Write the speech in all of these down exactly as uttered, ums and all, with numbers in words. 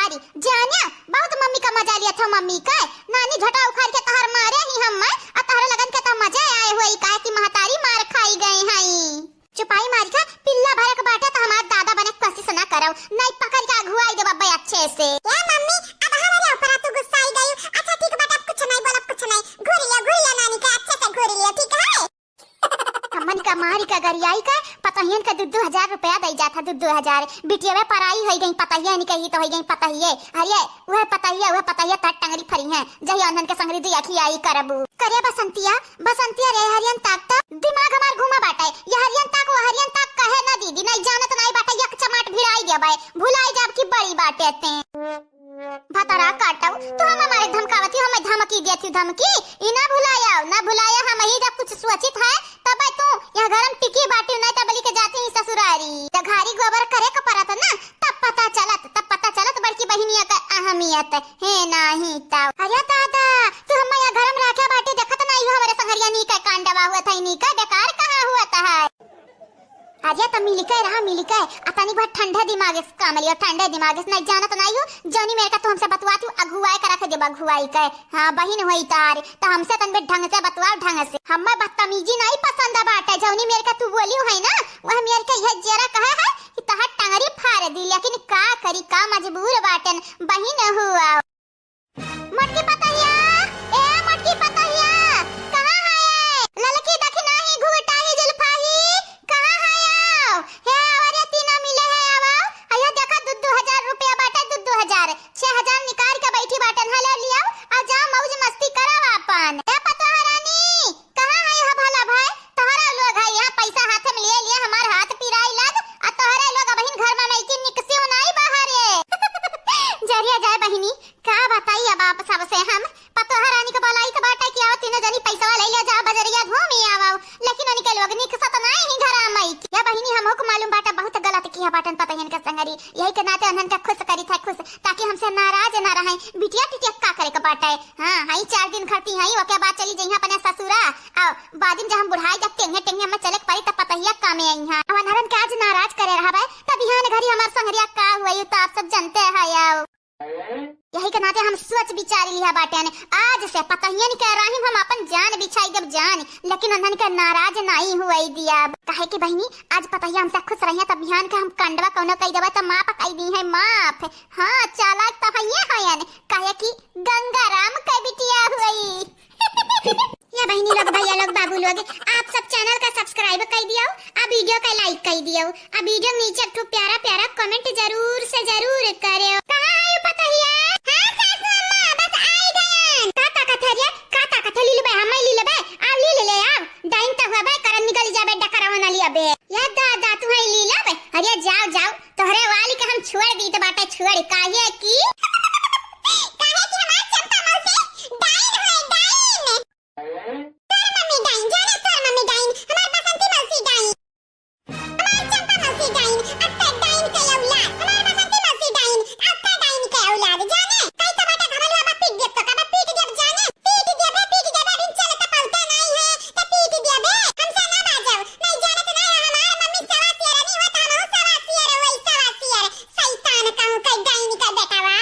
अरे जान्या, बहुत मम्मी का मजा लिया था, मम्मी का। नानी झोटा उखाड़ के तहर मारे ही हम, मैं, आ तहरे लगन के तो मजा आए हुए, काहे कि महतारी मार खाई गए हैं। चुपाई मारी का, पिल्ला भरे के बाटे तो हमार दादा बने के कोशिश ना करो, नहीं पकड़ के अगुआई दे बब्बे अच्छे से। ए मम्मी, अब हमारे ऊपर तू गुस्साई गई। अच्छा ठीक बाटे, अब कुछ नहीं बोलब, कुछ नहीं। घूर लियो, घूर लियो नानी के, अच्छे से घूर लियो, ठीक है? हमन का मारी का गरियाई का, पतहियन का दू दू हजार रुपया दई जात है, दू दू हजार। बिटिया में पराई होई गई, पतहिया नहीं कही तो होई गई पतहिए। अरे वह पतहिया, वह पतहिया तट टंगरी फरी है, जही अनहन के संगरी दुई आखी आई करबू। करे बसंतिया, बसंतिया रे हरियन ताक त दिमाग हमार घूमा बाटे। ये हरियन ताक, वो हरियन ताक कहे ना दीदी, नहीं जानत नहीं बाटे, एक चमाट भिड़ाई देबे, भुलाई जाब की बड़ी बाटे ते। भतरा काटऊ, तू हम हमारे धमकावती, हमें धमकी देती धमकी, ई ना भुलाया, ना भुलाया, हम ही जब कुछ सोचित है, तब तू यह घर में टिकी बाटी, नहीं तब बली के जाती ही ससुरारी। जब घारी गोबर करे के परत ना, तब पता चलत, तब पता चलत बड़की बहिनिया का अहमियत है, नाही तब। अरे दादा, तू हमें यह घर में रखे बाटी, देखत नहीं हो हमारे संगरिया नी का कांडवा हुआ था, नी का बेकार कहाँ हुआ था है। अरे त मिलिके रहा, मिलिके। आ तनी भर ठंडे दिमाग से काम लियो, ठंडे दिमाग से। नहीं जानत नहीं हो, जौनी मेरे का तू हमसे बतुआती हो, अगुआई का रखे देबा, अगुआई के। हाँ, बहिन होई तार, त हमसे तन बे ढंग से बतुआओ, ढंग से। हमें बदतमीजी नहीं पसंद बाटे, जौनी मेरे का तू बोली है ना, वह मेरे का यह जेरा कहा है कि तहार टंगरी फाड़ दी, लेकिन का करी, का मजबूर बाटन, बहिन हुआ। मोटकी पतहिया, ए मोटकी पतहिया, कहाँ है? ललकी दखिनाही घुघटाही जुल्फाही, कहाँ है? आओ, हे आओ रे, तीनों मिले है, आओ, आओ। अयो देखा, दू दू हजार रुपया बाटे, दू दू हजार, छह हजार निकाल के बैठी बाटन, हले लियाओ, आ जाओ मौज मस्ती करो आपन। ए पतोह रानी, कहाँ है हो भला भाई? तोहरा लोग है यहाँ पैसा हाथ में लिए लिए हमार हाथ पिराई लग, आ तोहरे लोग अबहिन घर में नहीं कि निकसियो नहीं बाहरे। जरिया जाए बहिनी, का बताई अब आप सबसे हम? पतोह रानी के बोलाई के बाटे कि आओ तीनों जनी पैसवा ले ले जाओ बजरिया घूमी आवो, लेकिन उनके लोग निकसत नहीं ही घरा मई की। या बहिनी, हमहू को मालूम बाटे बहुत गलत किया बाटन पतहियन के संगरी, यही के नाते उन्हन के खुश करी थे खुश, ताकि हमसे नाराज ना रहे। बिटिया टिटिया का करे के बाटे? हाँ, हई चार दिन खरती हई, ओके बाद चली जइहा अपने ससुरा। आओ, बाद में जब हम बुढ़ाई जब टेंगे टेंगे हमें चले के पड़ी तब पतहिया कामे आई हाँ। अब अनहरन के आज नाराज करे रहबे, तब बिहान घरी हमार संगरिया का हुई तो आप सब जानते हैं। आओ, यही के नाते हम सोच विचार लिया बाटेन, आज से पतहियन के राही हम अपन जान बिछाई देब जान, लेकिन उन्हन के नाराज नहीं हुई दिया। काहे कि बहिनी, आज पतहिया हमसे खुश रहिया तब बिहान के हम कंडवा कौनो कही देबे तो माफ कही दी है, माफ। हाँ, चालाक तो हइये हयन, काहे कि गंगाराम के बिटिया हुई। या बहिनी लोग, भैया लोग, बाबू लोग, आप सब channel का subscribe कर दियो, आ video का like कर दियो, आ video नीचे एक ठो प्यारा प्यारा comment जरूर से जरूर करेओ। कहाँ आयो पतहिया? हाँ सासू अम्मा, बस आई गयन। का ताकत है रे? का ताकत है? ली लेबे, हम ली लेबे, आव ली ले ले, आव। डाइन तो हुआ बे, करन निकल जाबे, डकरवा ना लिया बे। या दादा, तू है ली लेबे। अरे जाओ, जाओ, तोहरे वाली के हम छोड़ दीत बाटे, छोड़, काहे कि काहे कि हमार चंपा मौसी डाइन है, डाइन। तोर मम्मी डाइन, जाने तोर मम्मी डाइन, हमार बसंती मौसी डाइन, हमार चंपा मौसी डाइन, अत्ते डाइन के औलाद, हमार बसंती मौसी डाइन, अत्ते डाइन के औलाद, जाने। कई तो बाटे घमलवा बा, पीट देब तो का बा, पीट देब जाने, पीट देबे, पीट देबे, अभी चलत पौते नहीं है, तो पीट देबे, हमसे ना बाजो, नहीं जाने तो नहीं, हमार मम्मी सवा सियरनी हो, तो हमहू सवा सियर होई, सवा सियर, शैतान कहूँ के डाइन के बेटवा।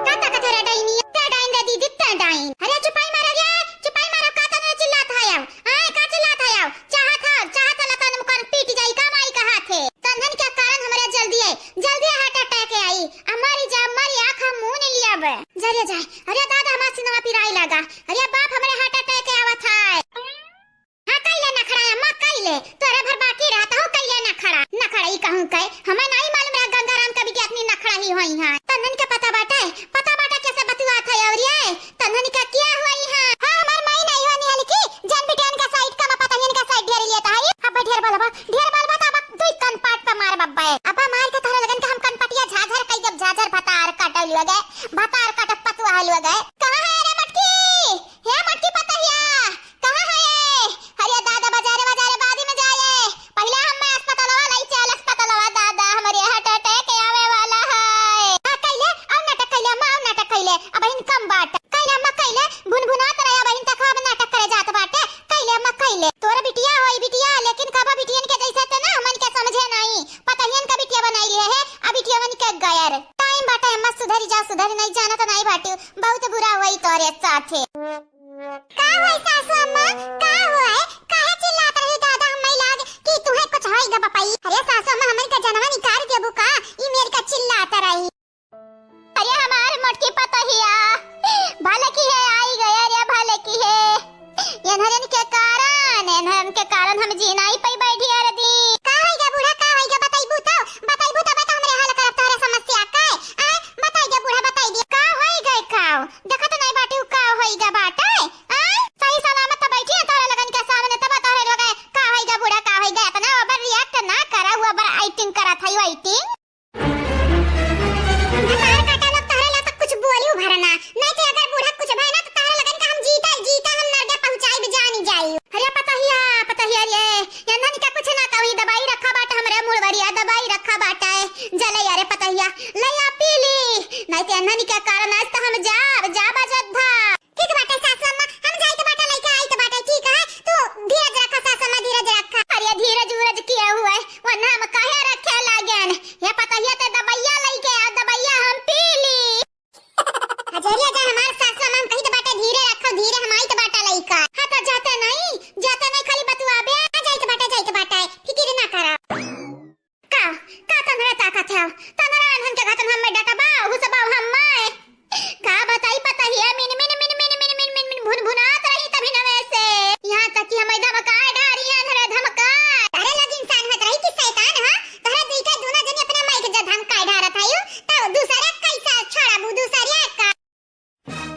का ताकत है रे डाइनी? ते डाइन रे दीदी, ते डाइन। अरे चुपाई मारा रे, चुपाई मारा, का तने चिल्लात है आओ? हाँ, का चिल्लात है आओ? चाहत है, चाहत है लता मुकर पीट जाई का माई का हाथे। तन्हन के कारण हमरे जल्दी आई, जल्दी heart attack आई। आ मरी जा, मरी आँख मुँह नहीं लिया बे। जा रे जा। अरे दादा हमार सिनवा पिराई लगा। अरे बाप हमरे heart attack आवत है। हाँ, कइले नखड़ा, अम्मा, कइले। तोरे भर बाकी रहत हूँ, कइले नखड़ा। नखड़ा ई कहूँ के, हमें नहीं मालूम रहा गंगाराम का बिटिया इतनी नखड़ा ही होई हाँ। तन्हन के पता बाटे, पता बाटे कैसे बतुआत है और ये? तन्हन का क्या हुआ ई हाँ? हाँ, हमार माई नहीं होनी हल की, जन बिटियन का side का, मैं पता नहीं इनका side ढेर लेता है। अब ढेर बोलबा, ढेर बोलबा तो अब दुई कनपाट पे मार बब्बे। अब मार के तोहरे लगन के हम कनपटिया झाझर कई जब झाझर भतार काटल हुआ गए, भतार काटत पतुआ हल हुआ गए। कहाँ है रे मटकी? हे मटकी पतहिया, कहाँ है ये? अरे दादा, बाजारे, बाजारे, बादी में जाए। पहिले हमें अस्पतालवा लाई चल, अस्पतालवा दादा, हमरे heart attack आवे वाला है। हाँ, कइले, और नाटक कइले, अम्मा, और नाटक कइले। अबहिन कम बाट। कइले, अम्मा, कइले, भुनभुनात रहे, अबहिन तक अब नाटक करे जात बाटे। कइले, अम्मा, कइले। तोर बिटिया होई बिटिया, लेकिन कबो बिटियन के जैसे ते ना, हमन के समझे नहीं। पतहियन का बिटिया Waiting करत हई, waiting। भतार काटा लोग, तहरे ला तो कुछ बोली उभरना, नहीं तो अगर बूढ़ा कुछ भय ना तो तहरे लगन का हम जीता, जीता हम नरके पहुँचाई जानी जाई। अरे पतहिया, पतहिया रे, एन्हन का कुछ ना कही, दवाई रखा बाटे हमरे मुड़वरिया, दवाई रखा बाटे। जले अरे पतहिया, ले आ पी ली, नहीं तो एन्हन के कारण आज तो हम जाब, जाब अयोध्या। ठीक बाटे सासु अम्मा, हम जाइत बाटे लइके आइत बाटे, ठीक है? तू धीरज रखा सासु अम्मा, धीरज रखा। अरे धीरज उरज किया हुआ है, वरना हम काहे रखे लागेन? ये पतहिया ते दबैया लइके आ, दबैया हम पी ली। हजरिया जा हमार सासु अम्मा, हम कहित बाटे धीरे रखो, धीरे हम आइत बाटे लइका। हाँ तो जाते नहीं, जाते नहीं, खाली बतुआबे। आ जाइत बाटे, जाइत बाटे, फिकिर ना करा। का, का तनरे ताकत है? तनरे अनहन के घातन हम्मे डटबा, हुसबा हम्मे। का बताई पतहिया, मिन, मिन, मिन, भुनभुनात रही तभी नवे से। यहाँ तक कि हम्मे धमकाए डारी है, धरे धमकाए। तहरे लोग इंसान होत रही कि शैतान, हाँ? तहरे दुई के दूना जनी अपने माई के जो धमकाए डारत है यू, तब दूसरे कैसा छोड़बू, दूसरे का?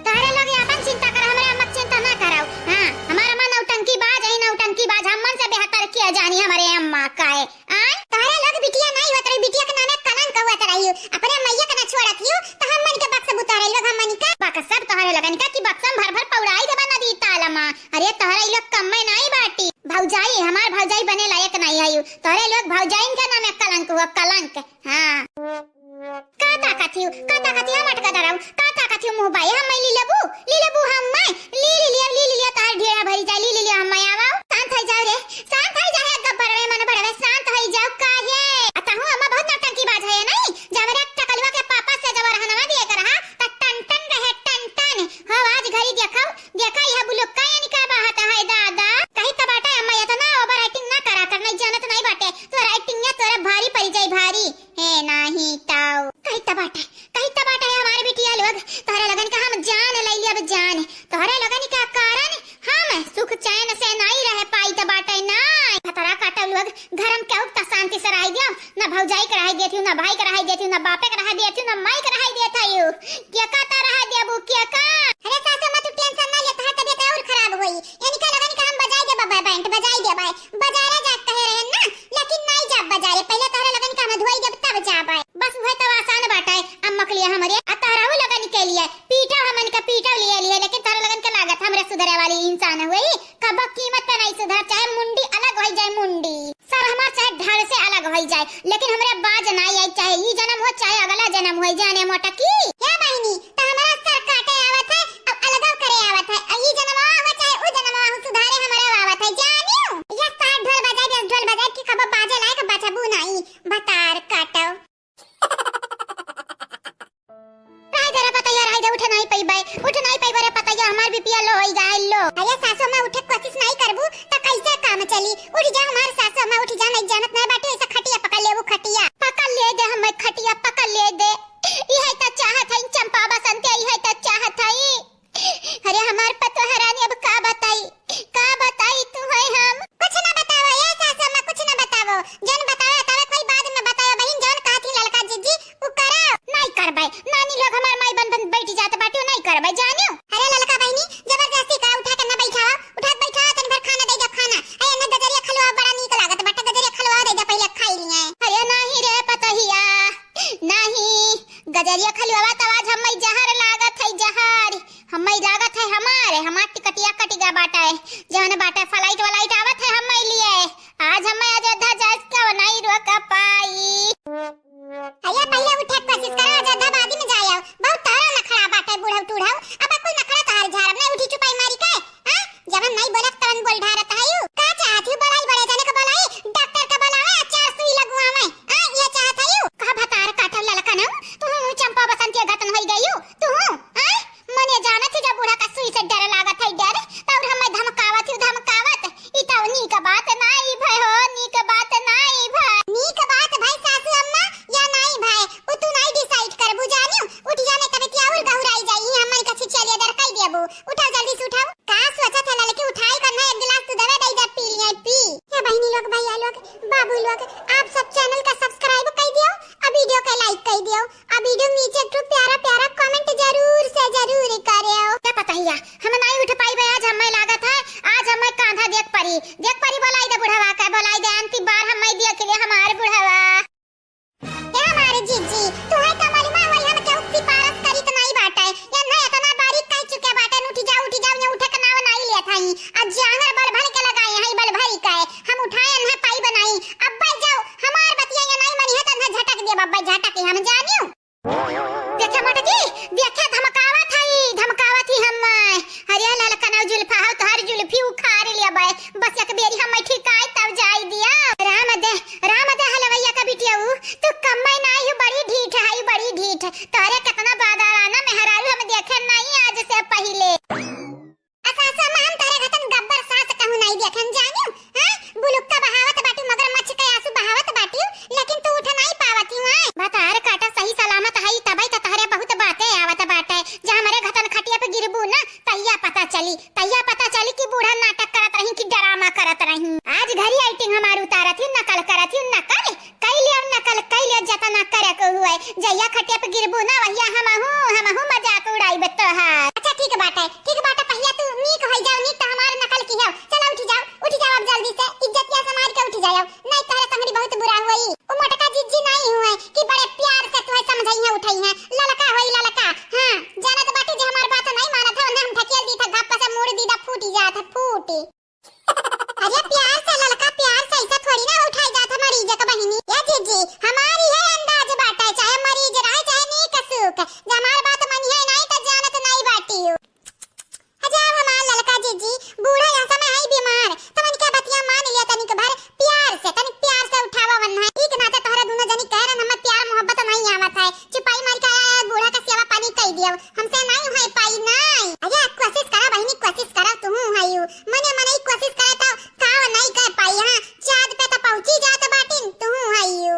तहरे लोग ये अपन चिंता करो, हमरे अम्मा के चिंता ना करो। हाँ, हमार अम्मा नौटंकी बाज है, नौटंकी बाज, हमन से बेहतर किया जानी हमरे अम्मा का है। आय? तहरे लोग बिटिया नहीं होत रही, बिटिया के नामे कलंक होत रही, अपने मैया के ना छोड़त हियो, तो हमन के बक्सबू तहरे लोग हमन का। बक्सब तहरे लोगन का कि बक्सम भर भर पौड़ाई देबा नदी ताल मा। अरे तहरे लोग कम्मे नहीं बाटी, भौजाई, हमार भौजाई बने लायक नहीं है यू, तहरे लोग भौजाइन के नामे कलंक हुआ, कलंक। हाँ। का ताकत हियो, का ताकत हियो, मटका दराऊ, का ताकत हियो मुँह बाए, हम्मे ली लेबू, ली लेबू हम्मे, ली, ली लिया, ली, ली लिया, तार ढेरा भरी जाए, ली, ली लिया, हम्मे आवाओ। शांत हो जाओ रे, शांत हो जाओ, गब्बर रे, मन बड़वे, शांत हो जाओ, काहे? आ तहूँ अम्मा बहुत नौटंकी बाज है, नहीं? जब मेरे टकलुआ के पापा से जब रहनवा दिए के रहा, त टन टन रहे, टन टन। हो, आज घरी देखो, देखा यह बुलुक्का यानी का बात है, दादा? कही त बाटे अम्मा, इतना over acting ना करा कर, नहीं जानत नहीं बाटे, तोरा acting या तोरा भारी पड़ी जाई, भारी। हे नाही ताऊ। कही त बाटे, कही त बाटे हमारे बिटिया लोग, तोहरे लगन का हम जान लई लेब जान। तोहरे लगन का कारण हम सुख चैन से नहीं रह पाई त बाटे ना। भतरा काटो लोग, घर में केहू त शांति से रह दियो, ना भौजाई के रह देती हूँ, ना भाई के रह देती हूँ, ना बापे के रह देती हूँ, ना माई के रह देत हूँ। के का त रह देबू, के का? अरे सासू अम्मा, तू tension ना ले, तोहार तबीयत और खराब होई। इनका लगन का हम बजाई देबा बैंड, बजाई देबा। बजारे जात कहे रहन ना, लेकिन नाई जाब बजारे। पहिले तोहरे लगन का हम धोई देब तब जाबे। बस उहे तो आसान बाटे अम्मा के लिए हमरे, आ तोहरहू लगन के लिए। पीटा हमन का पीटा लिए लिए, लेकिन तोहरे लगन के लागत हमरे सुधरे वाली इंसान हुई। कब कीमत पे नहीं सुधर, चाहे मुंडी अलग होई जाए मुंडी। सर हमार चाहे ढाल से अलग होई जाए, लेकिन हमरे बाज नाई आई, चाहे ई जन्म हो, चाहे अगला जन्म होई, जाने मोटकी। हे बहिनी, त हमरा सर काटे आवत है, अब अलगव करे आवत है। अब ई जनमवा हो चाहे उ जनमवा हो, सुधारे हमरा आवत है, जानियो। यस, तार ढोल बजाइब, यस, ढोल बजाइब कि कबो बाजे लायक बचबू नाई, भतार काटो। रहे दे रे पतैया, रहे दे, उठे नाई पइबे, उठे नाई पइबे रे पतैया, हमार बीपीया लो होई गा है, लो। अरे सासू, मैं उठे कोशिश नाई करबू, त कैसे काम चली? उठ जा हमार सासू, मैं उठ जा, नहीं जानत ना बाटे, ऐसा खटिया पकड़ लेबू, खटिया। पकड़ ले दे, हमें खटिया पकड़ ले दे। इहे त चाहत हई चंपा बसंती, इहे त चाहत हई। अरे हमार पतोह रानी, अब का बताई, का बताई तुहै हम? कुछ ना बतावो, ए सासु अम्मा, कुछ ना बतावो। जन बतावे, बतावे, कोई बाद में बतावे, बहिन, जौन कहत ही ललका जीजी, उ करो। नाई करबै, नानी लोग हमार माई बन, बन बैठ जात बाटे, नाई करबै, जानियो। अरे ललका बहिनी, जबरदस्ती का उठा के ना बैठावा, उठा के बैठावा, तनी भर खाना दे दे, खाना। ए, एने गजरिया खलवा बड़ा नीक लागत बाटे, गजरिया खलवा दे दे, पहिले खाई लिए। अरे नाही रे पतोहिया, नाही, गजरिया खलवा त आज हम्मै जहर लागत है, जहर। हम्मै लागत है हमार, हमार टिकटिया कटि गा बाटे, जवन बाटे flight व्लाइट आवत है हम्मै लिए। आज हम्मै अयोध्या जाए के नहीं रोक पाई। अरे पहिले उठे के कोशिश करो, अयोध्या बाद में जाए आओ। बहुत तारा नखड़ा बाटे बुढ़ऊ टूढ़ऊ, अब कुल नखड़ा तार झारब नहीं, उठी चुपाई मारी के, हाँ? जवन नहीं बोलत तवन बोल ढारत हयू। का चाहत हयू? बोलाई बड़े जने के बोलाई, डॉक्टर के बोलावे, आ चार सुई लगवावे। आ, ये चाहत हयू? का भतार काटल ललका नऊ? तू हूँ चंपा बसंती गतन होई गयू? तू हूँ? आ? मने जानत ही जब बूढ़ा का सुई से डर लागत है, डर, तब हमें धमकावत ही, धमकावत। ई तो नीक बात नाई भय हो, नीक बात नाई भय। नीक बात भय सासू अम्मा या नाई भय, उ तू नाई decide करबू जानियो। उठ जाने तबे क्या और गहुराई जाई, ई हमारी कछी चलिए डर कई देबू। उठाओ, जल्दी से उठाओ। का सोचत है ललकी, उठाई कर ना, एक गिलास दूधवे दई दे, पी लिए, पी। हे बहिनी लोग, भैया लोग, बाबू लोग, आप सब channel का subscribe कई दियो, आ video का like कई दियो, आ video नीचे एक ठो प्यारा प्यारा comment जरूर से जरूर करियो। का पतहिया, हम नहीं उठ पाइबे आज, हमें लागत है आज हमें कांधा देख परी, देख परी, बोलाई दे बुढ़वा का, बोलाई दे, अंतिम बार हमें देख ले हमार बुढ़वा। झटकी हम जानियो। देखे मोटकी, देखे धमकावत हई, धमकावत ही हम। अरे ललकनऊ जुल्फा हो, तोहर जुल्फी उखाड़ लेबे। बस एक बेरी हम ठिकाई तब जाई दिया। राम दे, राम दे हलवैया का बिटिया, तू कम्मै नाई हो, बड़ी ढीठ है, बड़ी ढीठ। तोहरे कितना बादाराना मेहरारू हम देखे नाई आज से पहिले। आ सासु अम्मा, हम तोहरे घतन गब्बर सास कहूँ नाई देखन जानियो, हैं? बुलुक्का बहावत बाटियो, मगरमच्छ के आंसू बहावत बाटियो, लेकिन तू उठ नाई पावत ही, हैं? भतार काटा सही सलामत हई, तबई त तोहरे बहुत बाते आवत बाटे। जब हमरे घतन खटिया पे गिरबू ना, तहिया पता चली, तहिया पता चली कि बूढ़ा नाटक करत रही कि ड्रामा करत रही। आज घरी acting हमार उतारत ही, नकल करत ही, नकल। कई लिया नकल, कई लिया जतना करे के हुए। जहिया खटिया पे गिरबू ना, वहिया हमहू, हमहू मजाक उड़ाइबे तोहार। अच्छा ठीक बाटे, ठीक बाटे, पहिया तू नीक होई जाओ, नीक त हमार नकल किहो। चला उठी जाओ, उठी जाओ अब जल्दी से, इज्जतिया संभार के उठी जाओ, नाई तोहरे संगरी बहुत बुरा होई। उ मोटका जिज्जी नाई हुए कि बड़े प्यार से तुहे समझइहे उठइहे, ललका होई ललका। हाँ, जानत बाटी जे हमार बात नाई मानत है, उन्हें हम ढकेल दी था, घप्पा से मूड़ दी दा, फूटी जात है, फूटी। अरे प्यार से ललका, प्यार से ऐसा थोड़ी ना उठाई जात है मरीज के बहिनी। ए जिज्जी, हमारी है अंदाज बाटे, चाहे मरीज रहे चाहे नीक सूख, जब हमार बात मनिहे नाई त जानत नाई बाटी। अच्छा हमार ललका जिज्जी, बूढ़ा यहाँ समय है बीमार, तो मन के बतिया मान लिया तनिक भर प्यार से, तनिक प्यार से उठावा वन्हा। ई के नाते तोहरा दोनों जनी कह रहन हमें प्यार मोहब्बत नहीं आवत है, चुपाई मार के आया, आया बूढ़ा का सेवा पानी कई दियो, हमसे नहीं होई पाई नहीं। अरे कोशिश करा बहिनी, कोशिश करा, तुहू हयू। मने मने ही कोशिश करे तो का नहीं कर पाई, हाँ, चाँद पे तो पहुँची जात बाटिन, तुहू हयू।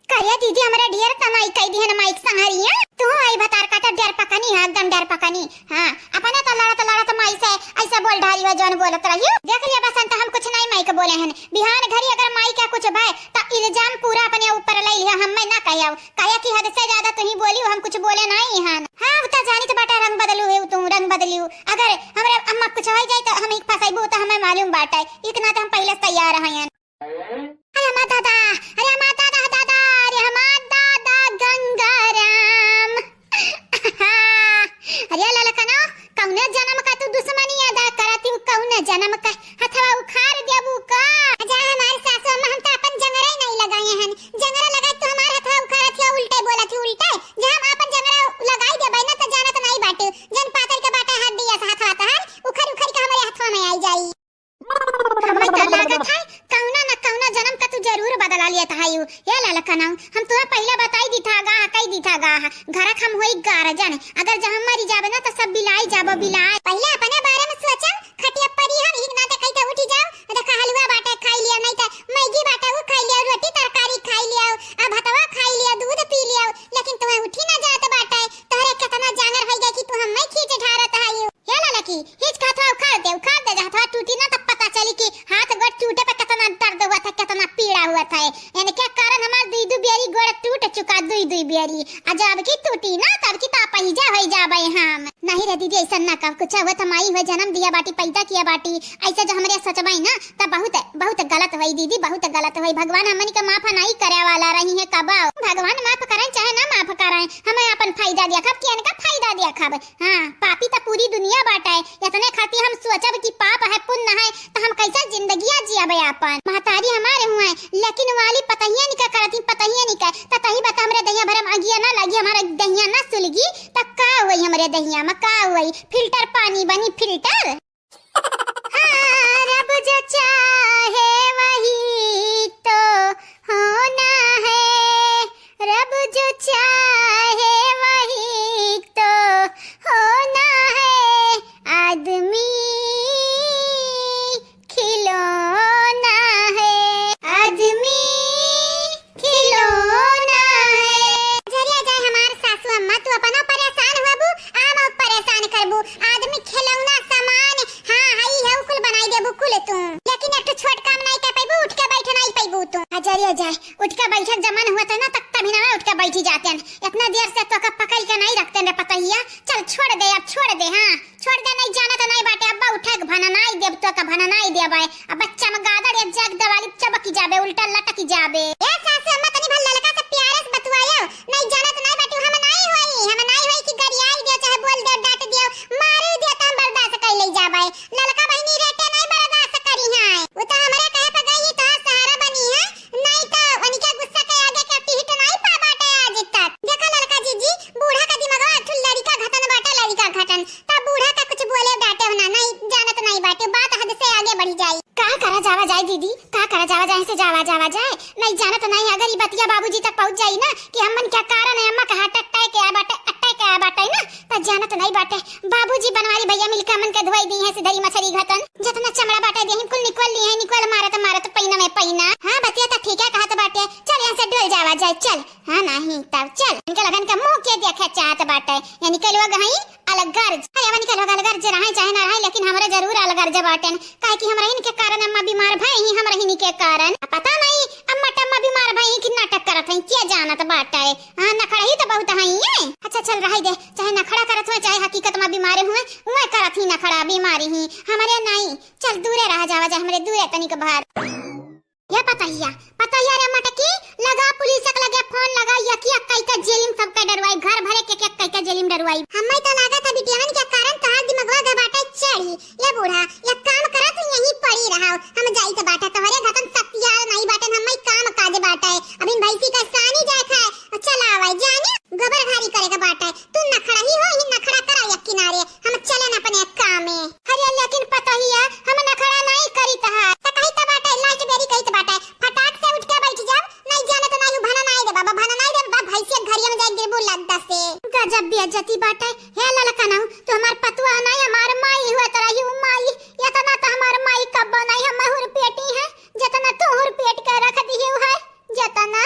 करे दीदी, हमरे ढेर कमाई कई दिहन माइक संहरिया, तुहू आई भतार काटा डर पकनी, हाँ, एकदम डर पकनी, हाँ, अपने तो लड़त लड़त माई से ऐसे बोल ढारी हो जौन बोलत रही। देख लिया बसंत, हम कुछ नहीं माई के बोले हन, बिहान घरी अगर माई के कुछ भय त इल्जाम पूरा अपने ऊपर ले लिया, हम मैं ना कहे, कहे कि हद से ज्यादा तुही बोली, हम कुछ बोले नहीं हन। हाँ, उ त जानित बाटा रंग बदलू है तू, रंग बदलू। अगर हमरे अम्मा कुछ हो जाए त हम एक फंसाइबू त हमें मालूम बाटा, इतना त हम पहले से तैयार हैं। अरे हमार दादा, अरे हमार दादा, दादा, अरे हमार दादा गंगाराम। अरे ललकनो, कौने जन्म का तू दुश्मनी अदा करत हू, कौने जन्म का? हथवा उखाड़ देबू का? जा हमार सासू अम्मा, हम त अपन जंगरा ही नहीं लगाए हन, जंगरा लगाए तो हमार हथवा उखाड़त हिया, उल्टे बोलत ही, उल्टे। जब हम अपन जंगरा लगाई देबै ना त जानत नहीं बाटू, जन पातर के बाटा हड्डी अस हथवा तहार, उखड़ उखड़ के हमरे हथवा में आई जाई। हमें तो लागत है, कौना न कौना जन्म का तू जरूर बदला लियत है यू। हे ललकनऊ, हम तुहे पहिले बताई दी था गाह, कही दी था गाह। घर क हम होई गारजन, अगर जहाँ मरी जाबे ना तो सब बिलाई जाबो बिलाई। पहिले अपने बारे में सोचो, खटिया परी हम ही ना तो कही तो उठी जाओ, देखा हलवा बाटे खाई लियो, नहीं तो मैगी बाटे वो खाई लियो, रोटी तरकारी खाई लियो, आ भतवा खाई लियो, दूध पी लियो, लेकिन तुहे उठी ना जात बाटे। तोहरे कितना जांगर होई गए कि तू हमें खींच ढारत है यू। हे ललकी, हिच का हथवा उखाड़ दे, उखाड़ दे, जे हथवा टूटी ना तब पता चली कि हाथ गोड़ टूटे पे कितना दर्द हुआ था, कितना पीड़ा हुआ था। इनके कारण हमार दुई दुई बेरी गोड़ टूट चुका, दुई दुई बेरी। आ जब की टूटी ना तब की तापहिजा होई जाबे हम। नहीं रे दीदी, ऐसा ना कह, कुछ हुआ था, माई हुआ जन्म दिया बाटी, पैदा किया बाटी, ऐसे जो हमरे सोचबे ना त बहुत, बहुत गलत होई दीदी, बहुत गलत होई। भगवान हमनी के माफ नहीं करे वाला रही है कबो। भगवान माफ करें चाहे ना माफ करें, हमें अपन फायदा देखब कि इनका फायदा देखब। हाँ, पापी त पूरी दुनिया बाटे। इतने खातिर हम सोचब कि पाप है, पुण्य है, त हम कैसे जिंदगिया जियबे आपन? महतारी हमारे हुए, लेकिन वाली पतहिया निका करती, पतहिया निका। त तही बता, हमरे दहिया भरम अगिया ना लगी, हमारा दहिया ना सुलगी, त का होई हमरे दहिया में, का होई? फिल्टर पानी बनी, फिल्टर। हाँ, रब जो चाहे वही तो होना है, रब जो चाहे वही तो होना है, आदमी खिलौना है, आदमी खिलौना है। झरिया जाए हमार सासू अम्मा, तू अपना परेशान हुआबू, हम परेशान करबू। आदमी खिलौना सामान, हाँ, हई है, उ कुल बनाई देबू कुल तू। लेकिन एक ठो छोट काम नहीं कर पैबू, उठ के बैठ नहीं पैबू तू। आ झरिया जाए, उठ के बैठक जमन हुआ था ना, तब तभी ना उठ के बैठी जाते हैं। इतना देर से तो का पकड़ के नहीं रखते रे पतहिया। चल छोड़ दे, अब छोड़ दे, हाँ। छोड़ दे, नहीं जानत नहीं बाटे, अब्बा उठे के भननाई देब, तो का भननाई देब है। अब बच्चा में गादड़ एक जाग दवाली चबकी जाबे, उल्टा लटकी जाबे। ए सासू अम्मा, तनी भर ललका से प्यारे से बतुआयो, नहीं जानत नहीं बाटे, हम नहीं होई, हम नहीं होई कि गरियाई दे, चाहे बोल दे, डांट दे, मारी दे, त हम बर्दाश्त कर ले जाबे। ललका बहिनी रेटे नहीं बर्दाश्त करी है, वो तो हमरे कहे पे गई, तो सहारा बनी है, नहीं तो उनके गुस्सा के आगे के टिहट नहीं जाए, नहीं जानत नहीं, अगर ई बतिया बाबूजी तक पहुँच जाई ना कि हमन के कारण है, अम्मा के heart attack आया बाटे, attack आया बाटे ना, त जानत नहीं बाटे, बाबूजी बनवारी भैया मिलके हमन के धोई दी है, सिधरी मछरी घतन, जितना चमड़ा बाटे देहिन कुल निकल ली है, निकल मारत मारत पैना में पैना। हाँ, बतिया त ठीक है कहत बाटे, चल यहाँ से डोल जावा जाए, चल। हाँ, नहीं तब चल, इनके लगन के मुँह के देखे चाहत बाटे, यानी के लोग हई अलगर्ज। अरे, हमन के लोग अलगर्ज रहे चाहे ना रहे, लेकिन हमरे जरूर अलगर्ज बाटेन, काहे कि हमरहिन के कारण अम्मा बीमार भई ही, हमरहिन के कारण। पता नहीं अम्मा टम्मा बीमार भई ही कि नाटक करत हई, के जानत बाटे। हाँ, नखड़ा ही तो बहुत हई है। अच्छा, चल रहे दे, चाहे नखड़ा करत हुए, चाहे हकीकत में बीमार हुए, उहे करत ही नखड़ा, बीमारी ही। हमरे नहीं, चल दूरे रह जावा जा, हमरे दूरे तनिक भर। ये पतहिया, पतहिया रे मटकी, लगा पुलिस के लगे फोन लगा, यकी अक्कई के जेलिम सबके डरवाई, घर भरे के, के अक्कई के जेलिम डरवाई। हम्मे तो लागत है बिटियावन के कारण तहार दिमगवा ग बाटे चढ़ी। ये बूढ़ा, ये काम करत यहीं पड़ी रहा, हम जाइत बाटे तोहरे घतन सत्याल नहीं बाटे, हम्मे काम काज बाटे, अभी भैंसी का सानी जाए खाए, चला आवे जाने गोबर घारी करे के बाटे। तू नखड़ा ही हो, ही नखड़ा करा एक किनारे, हम चलन अपने काम में। अरे लेकिन पतोहिया, हम नखड़ा नहीं करीत है। त कहित बाटे, लाइट बेरी कहित बाटे, फटाक से उठ के बैठ जाओ, नहीं जाने तो नहीं भना नहीं दे बाबा, भना नहीं दे बाबा, भैंसिया घरिया में जाए गिरबू लद्दा से। गजब बेइज्जती बाटे। हे ललकनऊ, तू हमार पतुआ नहीं, हमार माई हुआ तो रही, उ माई, इतना तो हमार माई कब्बो नहीं, हम हुरपेटी है, जितना तू हुरपेट के रख दिए है, जितना।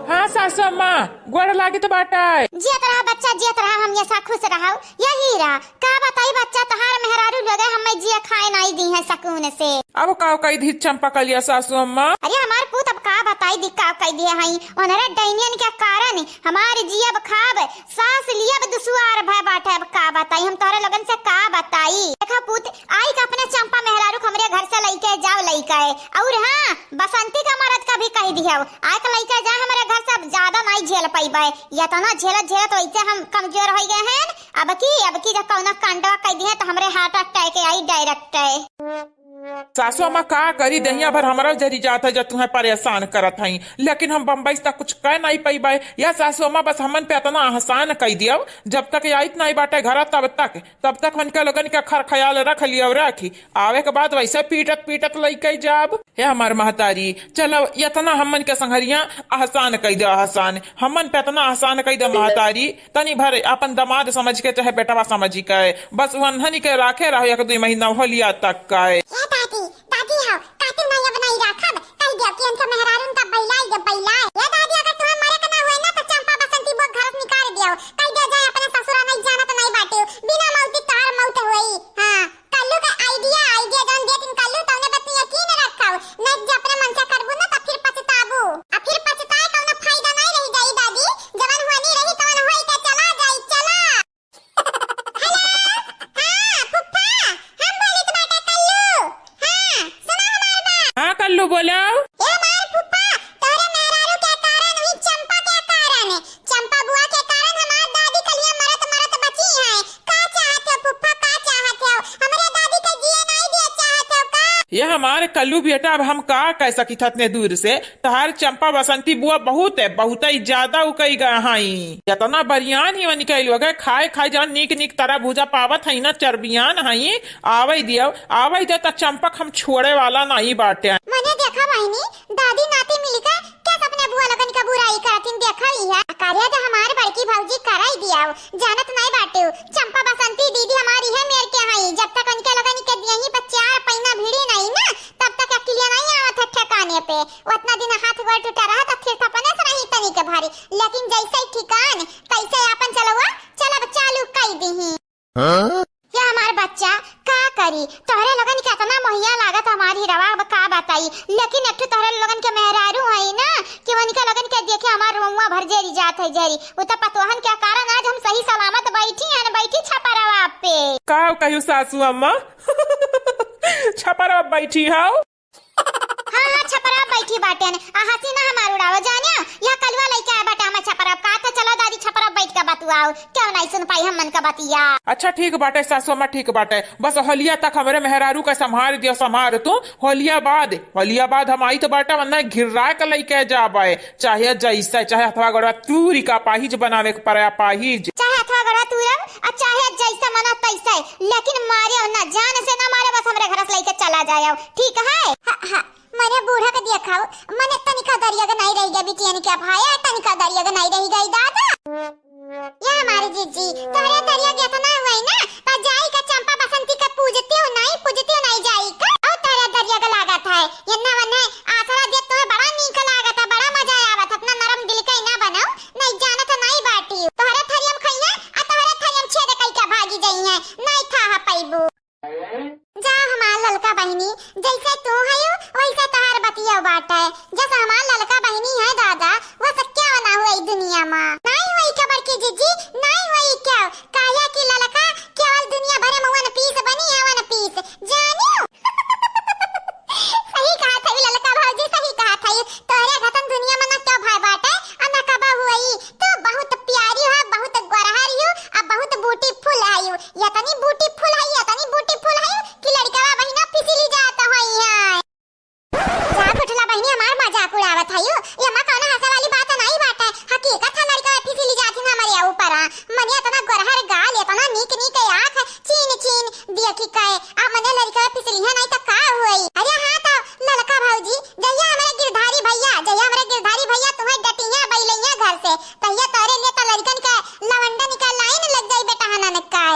हाँ सासू अम्मा, गोड़ लागित बाटे। जियत रहा बच्चा, जियत रहा, हमेशा खुश रहा। यही रहा। का बताई बच्चा, तहार मेहरारू लोगे हमें जिए खाए नाई दी है सुकून से। अब का कही दी चंपा कलिया सासू अम्मा? अरे हमार पूत अब का बताई दी, का कही दिए हई। उनरे डैनियन के कारण हमार जियब खाब, सास लियब दुसुआर भय बाटे। अब का बताई हम तोहरे लोगन से, का बताई। देखा पूत, आई के अपने चंपा मेहरारू के हमरे घर से लइके जाओ लइके। और हाँ, बसंती का मरद का भी कह दियो, आए के लइके जा हमरे घर से, अब ज्यादा नहीं झेल पइबे। इतना झेलत झेलत वैसे हम कमजोर हो गए हैं। अब की, अब की जब कौनो कांडवा कह दिए तो हमरे heart attack आई direct। सासू अम्मा का करी, दहिया भर हमरा जरी जात है जब तुम्हें परेशान करत हई, लेकिन हम बम्बई से कुछ कह नहीं पइबे। या सासू अम्मा बस हमन पे इतना एहसान कह दियो, जब तक आइत नहीं बाटे घर तब तक तब तक उनके लोगन के खर ख्याल रख लियो, रखी। आवे के बाद वैसे पीटत पीटत लइके जाब। हे हमार महतारी, चलो इतना हमन के संघरिया एहसान कई दे, एहसान। हमन पे इतना एहसान कई दे महतारी, तनी भर अपन दामाद समझ के चाहे बेटवा समझ के, बस वन्हनी के राखे रहो एक दुई महीना होलिया तक का। ए दादी, दादी हो, कातिल नहीं अब नहीं राखब, कह दियो कि इनके मेहरारून का बैलाई दे, बैलाई। ए दादी, अगर तुम्हें मरे के ना हुए ना तो चंपा बसंती बुआ घर से निकाल दियो, कह दिया जाए अपने ससुरा नहीं जानत नहीं बाटे, बिना मौती तार मौत होई। हाँ, कल्लू का idea, idea जौन दिया तुम कल्लू, तौने बस यकीन रखो, नहीं जो अपने मन से करबू ना तो फिर पछताबू। आ फिर पछताए कौनो फायदा नहीं रह जाई दादी, जवन होनी रही तवन होई के चला जाई, चला। हेलो, हाँ, फुफ्फा, हम बोलित बाटे कल्लू। हाँ, सुना हमार बात। हाँ, कल्लू बोलो। ए हमार फुफ्फा, तोहरे मेहरारू के कारण, वही चंपा के कारण, चंपा बुआ के कारण हमार दादी कलिया मरत मरत बची हैं। का चाहत हो फुफ्फा, का चाहत हो? हमरे दादी के जिए नहीं दिए चाहत हो का? ये हमार कल्लू बेटा, अब हम का कह सकित हतने दूर से, तहार चंपा बसंती बुआ बहुत है, बहुत ही ज्यादा उकई गए हई। इतना बरियान ही वनी कई लोग है, खाए खाए जौन नीक नीक तरह भूजा पावत हई ना, चरबियान हई। आवै दियो, आवै दे, त चंपक हम छोड़े वाला नहीं बाटे। मने देखा बहिनी, दादी नाती मिलके कैसे अपने बुआ लोगन का बुराई करतिन, देखा ही है। कार्य तो हमार बड़की भौजी कराई दियो, जानत नहीं बाटे। चंपा बसंती दीदी हमारी है मेर के हई, जब तक उनके लोगन के यहीं पर चार पैना भिड़ी नहीं ना, तब तक अकेलिया नहीं आवत है ठिकाने पे। उतना दिन हाथ गोड़ टूटा रहा तो फिर अपने से नहीं तनी के भारी, लेकिन जैसे ही ठिकान कैसे अपन चलवा चलब चालू कई दीही। हाँ? ये हमार बच्चा का करी, तोहरे लोगन के इतना मोहिया लागत हमार हीरवा, अब का बताई। लेकिन एक ठो तोहरे लोगन के मेहरारू हई ना कि उनके लोगन के देखे हमार रोमुआ भर जेरी जात है जेरी। वो तो पतोहन के कारण आज हम सही सलामत बैठी हैं, बैठी छपरवा पे। का कहू सासू अम्मा? छपरवा बैठी हो? हाँ, हाँ, छपरा बैठी बाटेन। आ हंसी ना हमार उड़ाओ, जानियो, यह कलुआ लइके आया बाटे हमार छपरा। का तो चलो दादी, छपरा बैठ के बतुआओ। क्यों नहीं सुन पाई हमन का बतिया? अच्छा, ठीक बाटे सासू अम्मा, ठीक बाटे। बस होलिया तक हमरे मेहरारू का संभार दियो, संभार तू। होलिया बाद, होलिया बाद हम आई तो बाटे, वरना घिर्रा के लइके जाबे। चाहे जैसे, चाहे हथवा गोड़वा तूरी का पाहिज बनावे के पड़े, पाहिज। चाहे हथवा झगड़ा तू रहो, आ चाहे जैसे मना तैसे, लेकिन मारे ना, जान से ना मारे, बस हमरे घर से लेके चला जाए, ठीक है? हाँ, हाँ, मने बूढ़ा के देखाओ, मने तनिका दरिया के नहीं रह गया बिटियन के भाई, तनिका दरिया के नहीं रह गई दादा। या हमारे जीजी, तोहरे दरिया के इतना हुआ है ना, पर जाई का चंपा बसंती का पूजती हो नहीं, पूजती हो नहीं जाई का? और तोहरे दरिया के लागत है, ये ना वने आसरा दे तोहे बड़ा नीक लागत है, बड़ा मजा आवत है, अपना नरम दिल के ना बनाओ, नहीं जानत नहीं बाटी। तोहरे थरियम खइया, आ तोहरे थरियम छेद कई के भागी जइहे, नहीं था पैबू। जा हमार ललका बहिनी, जैसे तू हयू, वैसे तोहार बतिया बाटे। जस हमार ललका बहिनी है दादा, वस क्या ना हुई दुनिया मा। नाई हुई क्या बड़की जीजी, नाई हुई क्या? काहे कि ललका केवल दुनिया भरे में one piece बनी है, one piece। जानियो? सही कहा था ललका भौजी, सही कहा था। तोहरे घतन दुनिया में ना क्या भाई बाटे, आ ना कबा हुई। तू बहुत प्यारी हो, बहुत गोरहर हो, आ बहुत beautiful है। यतनी beautiful है, यतनी beautiful है कि लड़कवा बहिना फिसली जात होई है। जा गुठला बहिनी हमार मजाक उड़ावत हयू। ये मा कौनो हंसे वाली बात नहीं बाटे। हकीकत है लड़कवा फिसली जात ही हमरे ऊपर। मने इतना गोरहर गाल, इतना नीक नीक आँख, चीन चीन देखी कहे। अब मने लड़कवा फिसली है नहीं तो का हुई? अरे हाँ तो ललका भौजी, जहिया हमरे गिरधारी भैया, जहिया हमरे गिरधारी भैया तुम्हें डटिया बैलैया घर से, तहिया तोरे लिए तो लड़कन के लवंडन के line लग जाई बेटा हनन का।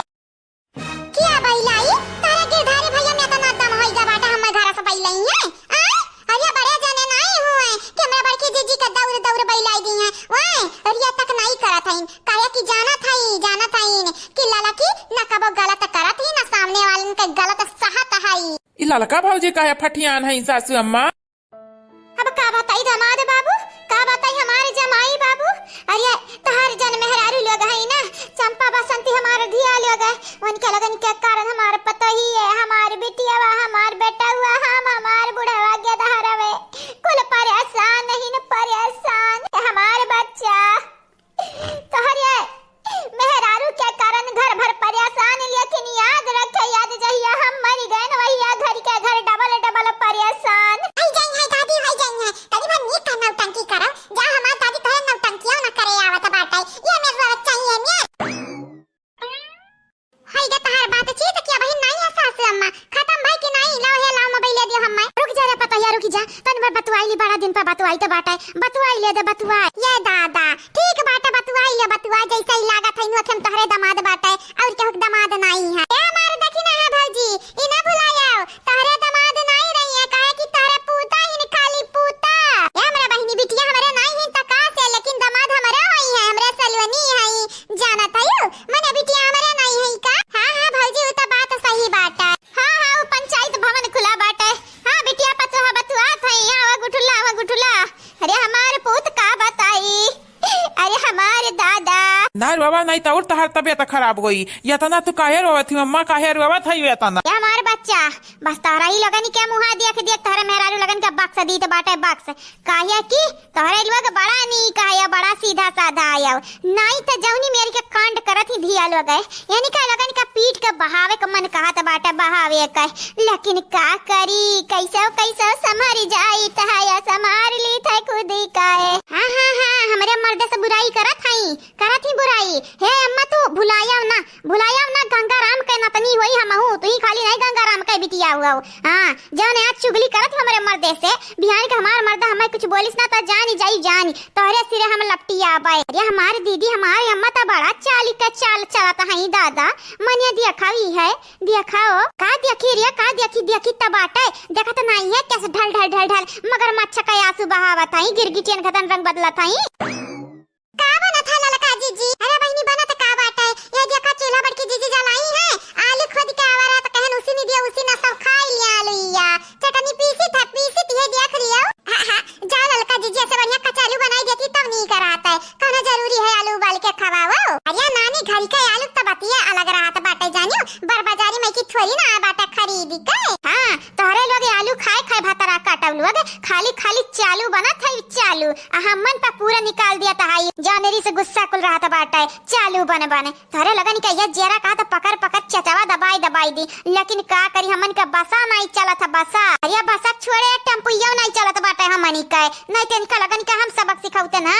क्या भइलाई? तारा गिरधारी भैया में इतना दम होई गा बाटा, हम्मे घर से पहिले ही है। आय? अरे बड़े जने नाई हुए कि हमरा बड़की जीजी के दौड़ दौड़ बइलाई दी है। वाय, अरे ये तक नाई करत हईन। काहे कि जानत हई, जानत हईन कि ललकी न कबो गलत करत ही, न सामने वालन के गलत सहत हई। ई ललका भौजी काहे फटियान हई सासू अम्मा? अब का बताई दामाद बाबू, का बताई हमारे जमाई बाबू। अरे तोहार जन मेहरारू लोग है ना, चंपा बसंती हमार धिया लोग है, उनके लगन के कारण हमार पतोही है, हमार बिटियावा, हमार बेटवा, हम हमार बुढ़वा के दहरवे, कुल परेशान ही न परेशान, हमार बच्चा। तोहरे मेहरारू के कारण घर भर परेशान, लेकिन याद रखे, याद जहिया हम मर गए न, वहिया घर के घर double double परेशान। होई जाई है दादी, होई जाई है। तनी भर नीक का नौटंकी करो, जा हमार दादी तोहे नौटंकिया न करे आवत बाटे। ये मेरे बच्चा ही है ने। होई गा तहार बातचीत, क्या बहिन नाई है सासू अम्मा? खतम भई कि नाई? लाओ हे, लाओ मोबाइल दे दियो हम्मे। रुक जा रे पतोहिया, रुक जा। तनी भर बतुआई ली, बड़ा दिन पर बतुआई तो बाटे। बतुआई ले दे, बतुआई। ये दादा, ठीक बाटे, बतुआई ले, बतुआ। जैसे ही लागत है, इनू अखन तोहरे दामाद बाटे, और केहू के दामाद नाई है। ए हमार दखिना है भौजी, ई ना भुलायो, तोहरे दामाद नाई रही है, काहे कि तोहरे पूता ही न खाली पूता। ए हमरा बहिनी बिटिया हमरे नाई है त का से, लेकिन दामाद हमरे होई है, हमरे सलवनी है। जानत हयू, मने बिटिया हमरे नाई है का? हाँ, हाँ, भौजी, उ त बात सही बाटे। हाँ, हाँ, उ पंचायत भवन खुला बाटे। हाँ, बिटिया पतोहा बतुआत है, यहाँ आवा गुठुला, आवा गुठुला। अरे हमार पूत का बताई, अरे हमार दादा। नाई रे बाबा, नाई त और तहार तबियत खराब होई। यतना तू काहे रोवत ही अम्मा, काहे रोवत है यतना? ये हमार बच्चा, बस तोहरा ही लगन के मुहा देख देख तोहरे मेहरारू लगन के बक्स दीत बाटे बक्स। काहे कि तोहरे लोग बड़ा नीक आया, बड़ा सीधा साधा आया। नाई त जौनी मेर के कांड करत ही धिया लोग है, यानी का लोगन का पीठ के बहावे के मन कहत बाटे, बहावे के। लेकिन का करी, कैसो कैसो संभर जाइत है, या संभार ली थे खुद ही का है। हाँ, हाँ, हाँ, हमरे मर्द से बुराई करत हई, करत ही बुराई। हे अम्मा, तू भुलाया ना, भुलाया ना, गंगाराम के नतनी होई हमहू, तू ही खाली नहीं गंगाराम के बिटिया हुआ हो। हाँ, जौन आज चुगली करत हमरे मर्दे से, बिहान के हमार मर्दा हमें कुछ बोलिस ना त जानी जाई जानी, तोहरे सिरे हम लपटी आबे। अरे हमार दीदी, हमार अम्मा त बड़ा चाली के चाल चलत हई दादा, मनिया दिया खावी है, दिया खाओ। का देखी रे, का देखी, देखी त बाटे, देखत नाई है कैसे ढल ढल ढल ढल मगरमच्छ के आंसू बहावत हई, गिरगिटियन घतन रंग बदलत हई। का बनत है ललका जीजी? अरे बहिनी बनत का बाटे? ये देखा चूल्हा बड़की जीजी जलाई है, आलू खोद के आवा रहा त कहन उसी नहीं दिया, उसी ना सब खाई लिया आलू या। चटनी पीसी था, पीसी त ये देख लियो। हाँ, हाँ, जाओ ललका जीजी ऐसे बढ़िया कचालू बनाई देती तब नहीं कराता है। कौनो जरूरी है आलू उबाल के खवाओ? अरे नानी घर के आलू त बतिया अलग रहत बाटे जानियो, बर बाजारी में की थोड़ी ना आए बाटे खरीद के। हाँ, तोहरे लोग आलू खाए खाए भतरा काटब लोग, खाली खाली चालू बनत है चालू। आ हमन पे पूरा निकाल दिया तहाई, जानरी से गुस्सा कुल रहत बाटे, चालू बन बन। तोहरे लगन के ये जेरा कहा त पकड़ पकड़ चचवा दबाई दबाई दी, लेकिन का करी, हमन के बसा नहीं चलत है, बसा। अरे बसा छोड़े, टेम्पुइयो नहीं चलत बाटे हमनी के, नहीं तो इनका लगन के हम सबक सिखौते ना।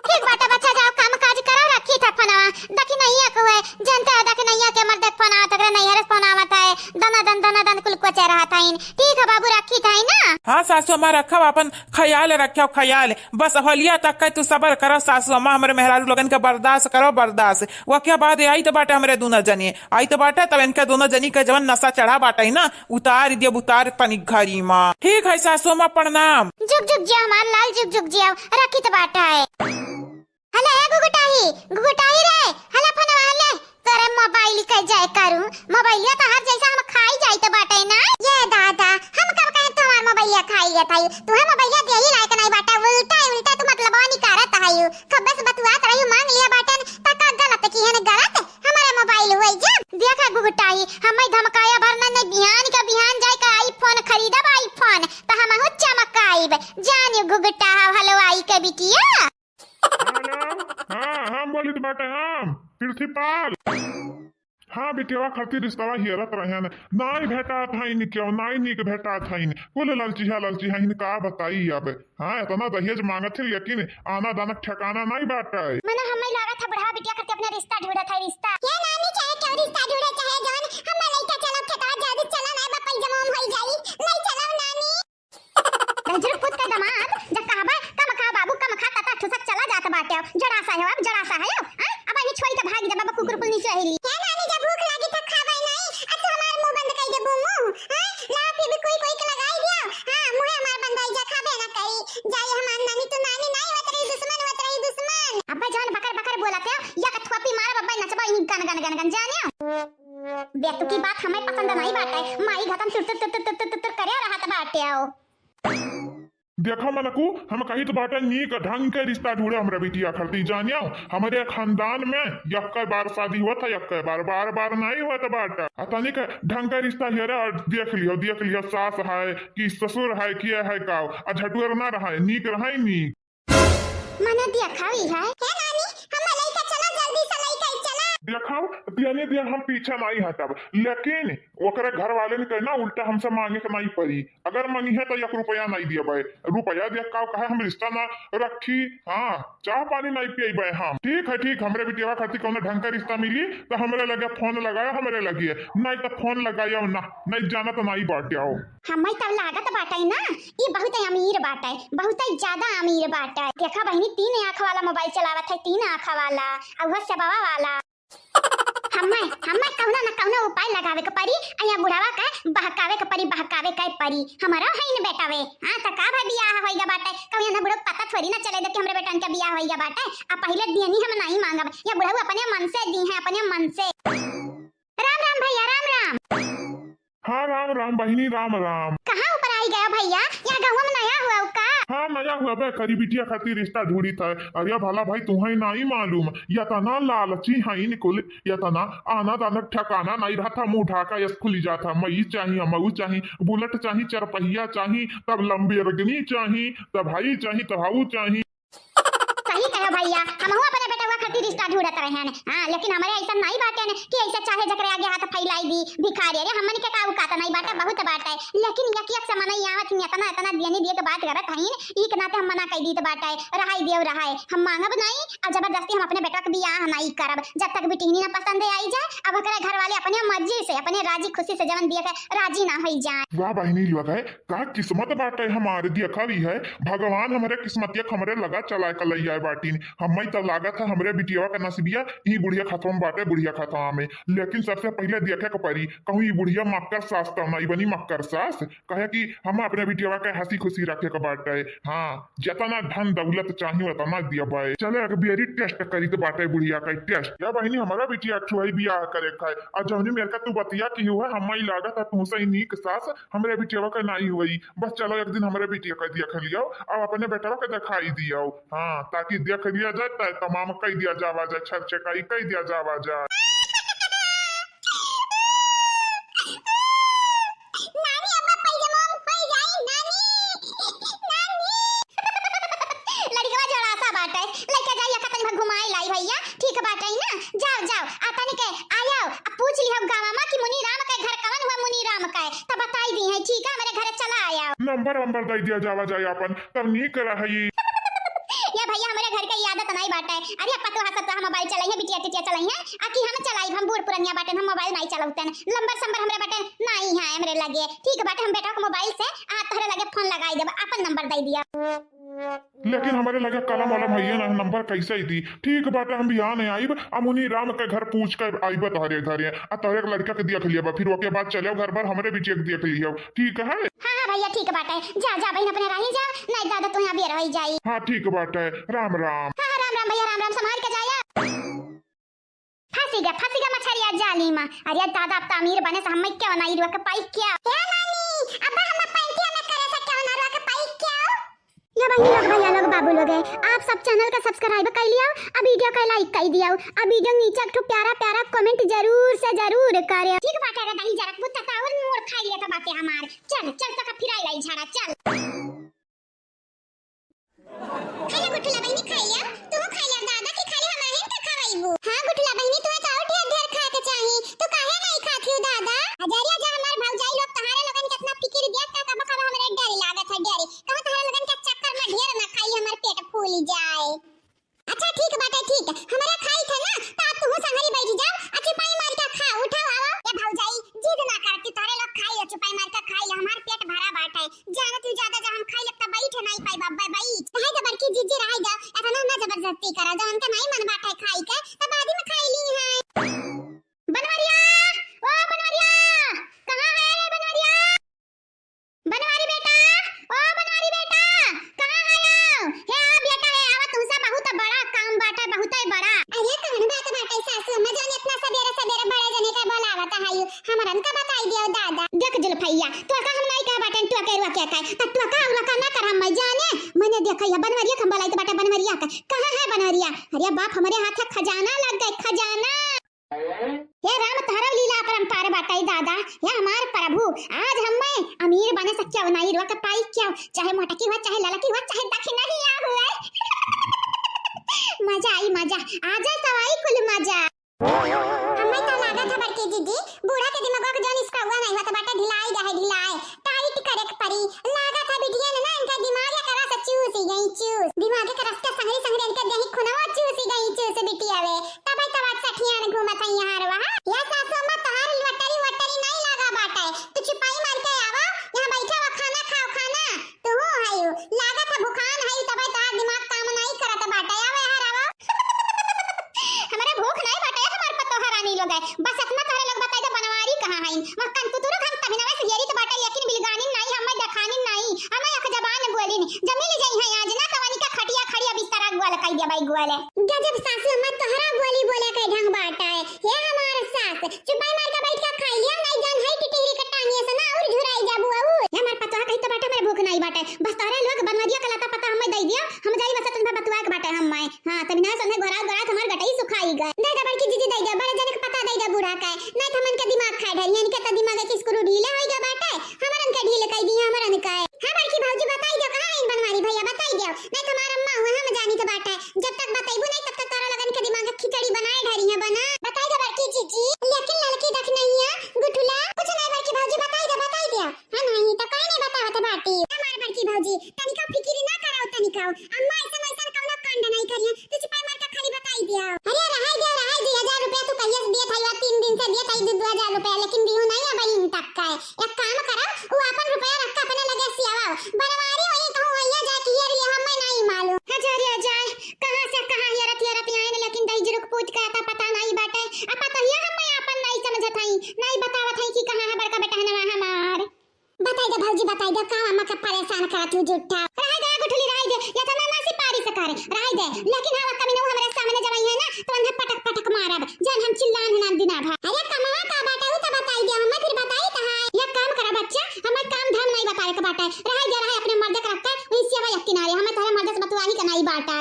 ठीक बाटे बच्चा, जाओ काम काज करो, रखी था। फोनवा, दखिनैया के हुए, जनते है दखिनैया के, मर देख फोन आवत, ओकरे नैहरे से फोन आवत है, दना दन, दना दन कुल कोचे रहत हइन। ठीक है बाबू, रखित है ना? हाँ सासू अम्मा, रखब, आपन ख्याल रखब, ख्याल। बस होलिया तक के तू सबर करो सासू अम्मा, हमरे मेहरारू लोगन के बर्दाश्त करो, बर्दाश्त। ओके बाद आई तो बाटे हमरे दूनो जनी, आई तो बाटे, तब इनके दूनो जनी के जवन नशा चढ़ा बाटे ना, उतार दियब, उतार तनी घरी मा। ठीक है सासू अम्मा, प्रणाम। जुग जुग जिया हमार लाल, जुग जुग जिया, रखित बाटे। हेलो, ए गुगुटाही, गुगुटाही रे, हेलो फोनवा ले, तोरे मोबाइल के जाए करू, मोबाइलिया तो हर जैसा हम खाई जाइत बाटे ना। ये दादा, हम कब कहे तू हमार मोबाइलिया खाई जात हई? तू है मोबाइलिया देही लायक नहीं बाटे, उल्टा उल्टा तू मतलबवा निकारत हई। कब्बे से बतुआत रही, मांग लिया बाटन, त का गलत की है न गलत? हमारे मोबाइल हुई जब। देखा गुगुटाही, हमें धमकाया भरना नहीं, बिहान का बिहान जाए का iPhone खरीदब, iPhone, त हमहू चमकाइब। जानियो गुगुटा हलवाई के बिटिया। हेलो, हाँ, हम बोलित बाटे हम, प्रिंसिपल। हाँ, बिटियावा खातिर रिश्तवा हेरत रहेन, नाई भेटात हइन, क्यों नाई नीक भेटात हइन, कुल ललचिहा ललचिहा हइन, का बताई अब। हाँ, इतना दहेज मांगत है, लेकिन आना दाना ठिकाना नाई बाटे। मने हमें लागत है बुढ़वा बिटिया खातिर अपना रिश्ता ढूंढत है, रिश्ता। ये नानी चाहे क्यों रिश्ता ढूंढे, चाहे जौन, हम लइका चलो खेतवा जल्दी चलो, ना बपई जमाम होई जाई, नहीं चलो नानी। गजरू पूत के दमाद, जब कहबे, "कम खा बाबू, कम खा," तता ठुसक चला जात बाटे। जड़ासा है अब, जड़ासा है अब। हैं? अब अही छोड़ के भाग जा, बाबा कुकुर कुल नीचे रही। हे नानी, जब भूख लागी त खाबे नहीं, आ तू हमार मुंह बंद कर देबू मुंह। हैं? ला, फिर भी कोई कोई के लगाई दिया। हाँ, मुंह हमार बंद होई जा, खाबे ना करी। जाई हमार नानी, तू नानी नहीं होत रही, दुश्मन होत रही, दुश्मन। अब्बे जौन बकर बकर बोलत है, या के थोपी मारब, अब्बे नचबा ही गन गन गन गन, जाने? बेतुकी बात हमें पसंद नहीं बाटे। माई घतन तुर तुर तुर तुर तुर तुर तुर करे रहत बाटे हो। देखो मनकू, हम कहित बाटे नीक ढंग के रिश्ता ढूंढे हमरे बिटिया खातिर, जानियो। हमरे खानदान में यक्के बार शादी होत है, यक्के बार, बार बार नहीं होत बाटे। आ तनिक ढंग के रिश्ता हेरे और देख लियो, देख लियो सास है कि ससुर है कि है का, आ झटुअर ना रहे, नीक रहे नीक। मने देखावी है। हे नानी, हम लइका चला, जल्दी से लइका चला। देखाव, दियानी दिया हम पीछे नहीं हटब, लेकिन ओकरे घर वाले ने कहना उल्टा हमसे मांगे के नहीं पड़ी। अगर मंगी है तो एक रुपया नहीं दियबे। रुपया देख का कहे हम रिश्ता ना रखी। हाँ, चाह पानी नहीं पियबे हम। ठीक है, ठीक, हमरे बिटिया खातिर कौनो ढंग का रिश्ता मिली तो हमरे लगे फोन लगाया, हमरे लगे, नहीं तो फोन लगाया ना, नहीं जाना तो नहीं बाटे आओ। हमें तब लागत बाटे ना, ई बहुत अमीर बाटे, बहुत ज्यादा अमीर बाटे। देखा बहिनी, तीन आँख वाला मोबाइल चलावत है, तीन आँख वाला, और वो सेबवा वाला। हमें, हमें कौनो न कौनो उपाय लगावे के पड़ी, आ या बुढ़ावा के बहकावे के पड़ी, बहकावे के पड़ी। हमारा है न बेटा वे, हाँ, त का भाई बियाह होइगा बाटे, कौनो न बुढ़ो पता थोड़ी ना चले दे कि हमरे बेटन के बियाह होइगा बाटे। आ पहले दियनी हम नहीं मांगब, या बुढ़ऊ अपने मन से दी है, अपने मन से। राम राम भैया, राम राम। हाँ, राम राम बहिनी, राम राम। कहाँ ऊपर आई गया भैया? यहाँ गाँव में नया हुआ हो का? हाँ, नया हुआ बे, करी बिटिया खातिर रिश्ता ढूंढित है। अरे भला भाई, तुम्हें नहीं मालूम, यतना लालची है इनकुल, यतना आना दाना ठिकाना नहीं रहता, मुंह ढाका यस खुली जाता, मई चाही, हमऊ चाही, बुलेट चाही, चरपहिया चाही, तब लंबेरगनी चाही, तब हई चाही, तब हऊ चाही। सही कहे भैया, हमहू अपने बेटवा खातिर रिश्ता ढूंढत रहेन। हाँ, लेकिन हमरे ऐसा नहीं बाटे न कि ऐसा चाहे जकरे आगे हाथ फैलाई दी। भिखारी, अरे हमन के का औकात नहीं बाटे, बहुत बाटे। लेकिन यक यक से मनई आवत ही, इतना, इतना दियनी दिए के बात करत हईन, ई के नाते हम मना कई दीत बाटे, रहाई दियो रहाए, हम मांगब नहीं, और जबरदस्ती हम अपने बेटवा के बियाह नहीं करब, जब तक बिटिहनी ना पसंद आई जाए। अब ओकरे घर वाले अपने मर्जी से, अपने राजी खुशी से जवन दिए के राजी ना होई जाए। वाह बहिनी लोग है, का किस्मत बाटे हमारे, देखा भी है, भगवान हमरे किस्मतिया के हमरे लगा चला के लई आए बाटिन। हम्मे त लागत है हमरे बिटियावा का नसीबिया ई बुढ़िया खतवा में बाटे, बुढ़िया खतवा में। लेकिन सबसे पहिले देखे के पड़ी, कहूँ ई बुढ़िया मक्कर सास त नाई बनी, मक्कर सास। कहे कि हम अपने बिटियावा के हंसी खुशी रखे के बाटे। हाँ, जितना धन दौलत चाही उतना दिया बाए। चले एक बेरी टेस्ट करी त बाटे बुढ़िया का टेस्ट। या बहिनी, हमारा बिटिया छुआई बियाह करे खाए, और जौनी मेर का तू बतिया की हुआ, हम्मे लागत है तू सही नीक सास हमरे बिटियावा के नाई होई। बस चलो एक दिन हमरे बिटिया के देख लियो, अब अपने बेटवा के दिखाई दियो। हाँ, ताकि देख लिया जाए, तय तमाम कई दिया जावा जाए, छर छकाई कई दिया जावा जाए। नानी, अब पैजामा में पड़ जाई, नानी, नानी। लड़कवा जड़ासा बाटे, लइका जाई, अखा तनी भर घुमाई लाई भैया, ठीक बाटे ना? जाओ, जाओ, आ तनी के आयो, अब पूछ लिहो गाँव में कि मुनी राम के घर कवन हुआ मुनी राम के, तब बताई दी है, ठीक है, हमरे घरे चला आयो। नंबर वंबर दे दिया जावा जाए अपन, तब नीक रही। या भैया, हमरे घर के आदत त नाई बाटे। अरे, अब पतोहा सतोहा मोबाइल चलइहैं, बिटिया टिटिया चलइहैं, आ कि हम चलाइब, हम बूढ़ पुरनिया बाटेन, हम मोबाइल नाई चलउतेन, लंबर संबर हमरे बाटेन नाई है हमरे लगे। ठीक बाटे, हम बेटा के मोबाइल से आ तोहरे लगे फोन लगाई देब, आपन नंबर दइ दिया। लेकिन हमरे लगे कलम वलम हइये ना, नंबर कैसे ही दी? ठीक बाटे, हम बिहान आइब, अमुनी राम के घर पूछ के आइब तोहरे घरे, आ तोहरे के लड़का के देख लियब, फिर ओके बाद चले घर भर हमरे बिटिया के देख लियब, ठीक है? हाँ, हाँ भैया, ठीक बाटे, जा, जा बहिन, अपने राही जा, नाई दादा तू यहाँ बेर होइ जाई। हाँ, ठीक बाटे, राम राम। हाँ, हाँ, राम राम भैया, राम राम, संभाल के जाया। फंसी गा, फंसी गा मछरिया जाली मा। अरे दादा, अब त अमीर बने से हम्मे क्या बनाई रुआ के पाई क्या? ए नानी, अब हम पैंटिया में करे से क्या ना रुआ के पाई क्या? या बहिनी लोग, भैया लोग, बाबू लोग है, आप सब चैनल का सब्सक्राइब कर लिया, अब वीडियो का लाइक कर दिया, अब वीडियो नीचे एक ठो प्यारा प्यारा कमेंट जरूर से जरूर करे। ठीक बाटे रे दही जरक बुत्ता का और मोर खा लिया था बाटे हमार। चल, चल तो का फिराई लाई झाड़ा, चल। खाइया गुठला बहिनी, खाइया। तू खाइया दादा कि खाली हमारे का खवाइबू? हाँ गुठला बहिनी, तू तो और ढेर ढेर खाए के चाही। तू काहे नहीं खात हियो दादा? अजरिया जा हमार भौजाई लोग तहारे लोगन के इतना फिकिर दिया का कब कब हमरे डर लागत है, डर। कब तहारे लोगन के चक्कर में ढेर ना खाई, हमार पेट फूल जाए। अच्छा ठीक बाटे, ठीक। हमरा खाई थे ना, त आप तू संगरी बैठ जाओ, आ चुपाई मार के खा, उठाओ, आओ। ए भौजाई, जिद ना करती, तोरे लोग खाई, चुपाई मार के खाई, हमार पेट भरा बाटे। जाना तू ज्यादा जा हम खाई लगता बैठ नहीं पाई बाबा, बैठ। रहे दे बड़की जीजी, रहे दे, इतना ना जबरदस्ती करा, जब उनका नहीं मन बाटे खाई के, तब बाद में खाई ली है। बनवरिया, ओ बनवरिया, कहाँ है ये बनवरिया? बनवारी बेटा, ओ बनवारी बेटा, कहाँ है आओ? हे आओ बेटा, हे आवा, तुमसे बहुत बड़ा काम बाटे, बहुत ही बड़ा। अरे कौन बात बाटे सासू अम्मा, जौन इतना सबेरे सबेरे बड़े जने के बोलावत है, हमरन का बताई दियो दादा। देख जुल्फैया, तो का हम नहीं कह बाटे, तो के रुआ क्या कहे, त तो का उरा का ना कर हम मैं जाने, मैंने देखा ये बनवरिया के हम बुलाई तो बाटे बनवरिया का, कहाँ है बनवरिया? अरे बाप, हमारे हाथ खजाना लग गए, खजाना। हे राम, तहरा लीला अपरंपार बाटे दादा। हे हमार प्रभु, आज हम्मे अमीर बने से क्यों नहीं रुआ के पाई क्यों, चाहे मोटकी हुआ, चाहे ललकी हुआ, चाहे दखिनहिया हुआ। मजा आई मजा, आज तो आई कुल मजा। हम्मे तो लागत है बड़की दीदी, बूढ़ा के दिमाग के जौन इसका हुआ नहीं हुआ तो बाटे ढिलाई जाए ढिलाई। टाइट करे के परी। लागत है बिटिया ने ना इनका दिमाग के रस चूस ही गई, चूस। दिमाग के रस के संगरी संगरी इनके देही खुनवा चूस ही गई, चूस बिटिया वे। तबे तो आज सठियान घूमत है यहाँ रे वहाँ। या सासू अम्मा तोहार लटरी वटरी नहीं लागा बाटे। तू चुपाई मार के आवा, यहाँ बैठा हुआ खाना खाओ खाना। तू हयू। लागत है भूखान है तबे तोहार दिमाग काम नहीं करत बाटे। आवा यहाँ आवा। हमरा भूख नहीं बाटे, हमार पतोह रानी लोग है। बस इतना तोहरे लोग बताई दे, बनवारी कहाँ हईन? वह कन कुतुरु घन तभिनवे से हेरी तो बाटे, लेकिन बिलगानिन नहीं, हमें देखानिन नहीं, हमें अख जबान बोलिन। जमीन ले जाई है आज ना, कवानी का खटिया खड़िया बिस्तरा ग्वाल कई दिया बाई ग्वाल। गजब सासू अम्मा, तोहरा बोली बोले के ढंग बाटे। हे हमार सास, चुपाई मार के बैठ के खाई लिया, नहीं जान है टिटहरी के टांगिए से ना और झुराई जाबू और। हे हमार पतोह कही तो बाटे, हमारे भूख नहीं बाटे। बस तोहरे लोग बनवरिया का लता पता हमें दे दिया, हम जाई बस तुम बतुआ के बाटे हम मैं। हाँ, तभी ना सोने गोरा गोरा हमार गटई सुखाई गए। दे दे बड़की जीजी, दे दे, बड़े जने के पता दे दे बूढ़ा का। नहीं तो हमन के दिमाग खाए ढेर, इनके तो दिमाग के स्क्रू ढीले होई गए बाटे, हमरन के ढीले कई दिया, हमरन का। हाँ बड़की भौजी बताई दे, कहाँ है बनवारी भैया, बताई दे। नहीं तो हमार अम्मा हुए, हम जानी तो बाटे, जब तक बताइबू नहीं तब तक तारा लगन के दिमाग के खिचड़ी बनाए ढरी है बना। बताई दे बड़की जीजी, लेकिन लड़की देख नहीं है, गुठुला, कुछ नहीं बड़की भौजी बताई दे, बताई दे। हाँ, नहीं तो काहे नहीं बतावत बाटी? हमार बड़की भौजी, तनिका फिकिर ना कराओ, तनिका। अम्मा ऐसन वैसन कौनो कांड नहीं करिए, तू चुपाई मार के खाली बताई दिया। अरे, रहाई दे, रहाई दे, हजार रुपया तू कहिए से दिए था, तीन दिन से दिए था, दो, दो हजार रुपया, लेकिन दियो नहीं है बहिन तक का है। एक काम करो, वो अपन रुपया रख के अपने लगे सियावा। बनवारी वही कहूँ भैया जाके ये लिए, हमें नहीं मालूम। हजार या जाए, कहाँ से कहाँ हेरत हेरत आइन, लेकिन दही जुरुक पूत का था पता नहीं बाटे। अब पता ही हमें अपन नहीं समझत हई, नहीं बतावत हई कि कहाँ है बड़का बेटा है ना हमार। बताई दे भौजी, बताई दे, का अम्मा के परेशान करत हूँ झूठा। रहाई दे गुठली, रहाई दे, ये तो ना नासी पारी से करे, रहाई दे। लेकिन हाँ, कमीनऊ हमरे सामने जब आई है ना, तो उन्हें पटक पटक मारब, जान हम चिल्लान ना दिना भर। अरे कमवा का बाटे, उ तो बताई दे, हमें फिर बताई तो है। ये काम करा बच्चा, हमें काम धाम नहीं बतावे के बाटे, रहाई दे, रहाई अपने मर्दे के रखते, वही सेवा एक किनारे, हमें तोहरे मर्दे से बतुआही का नहीं बाटे।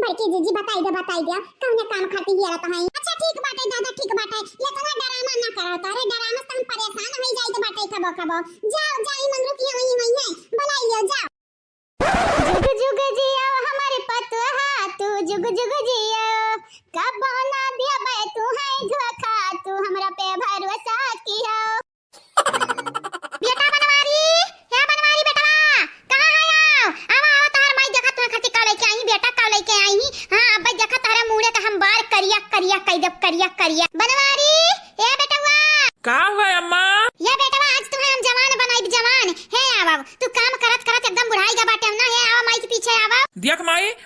बड़की जीजी बताई दे, बताई दे, कौने काम खातिर हेरत हई? अच्छा ठीक बाटे दादा, ठीक बाटे, ये इतना डरामा ना करो, तोहरे डरामा से हम परेशान हो जाई तो बाटे कबो कबो। जाओ, जाई मंगरू की वहीं वहीं है, बुलाई लियो, जाओ। जुग जुग जियो हमर पतोहा, तू जुग जुग जियो, कबो ना दियबे तू है धोखा, तू हमरा पे भरोसा कियो। बेटा बनवारी, हे बनवारी बेटवा, कहाँ है आओ? आवा, आवा, तोहर माई देखा तोहर खातिर का लेके आई, बेटा का लेके आई। हाँ, अब्बे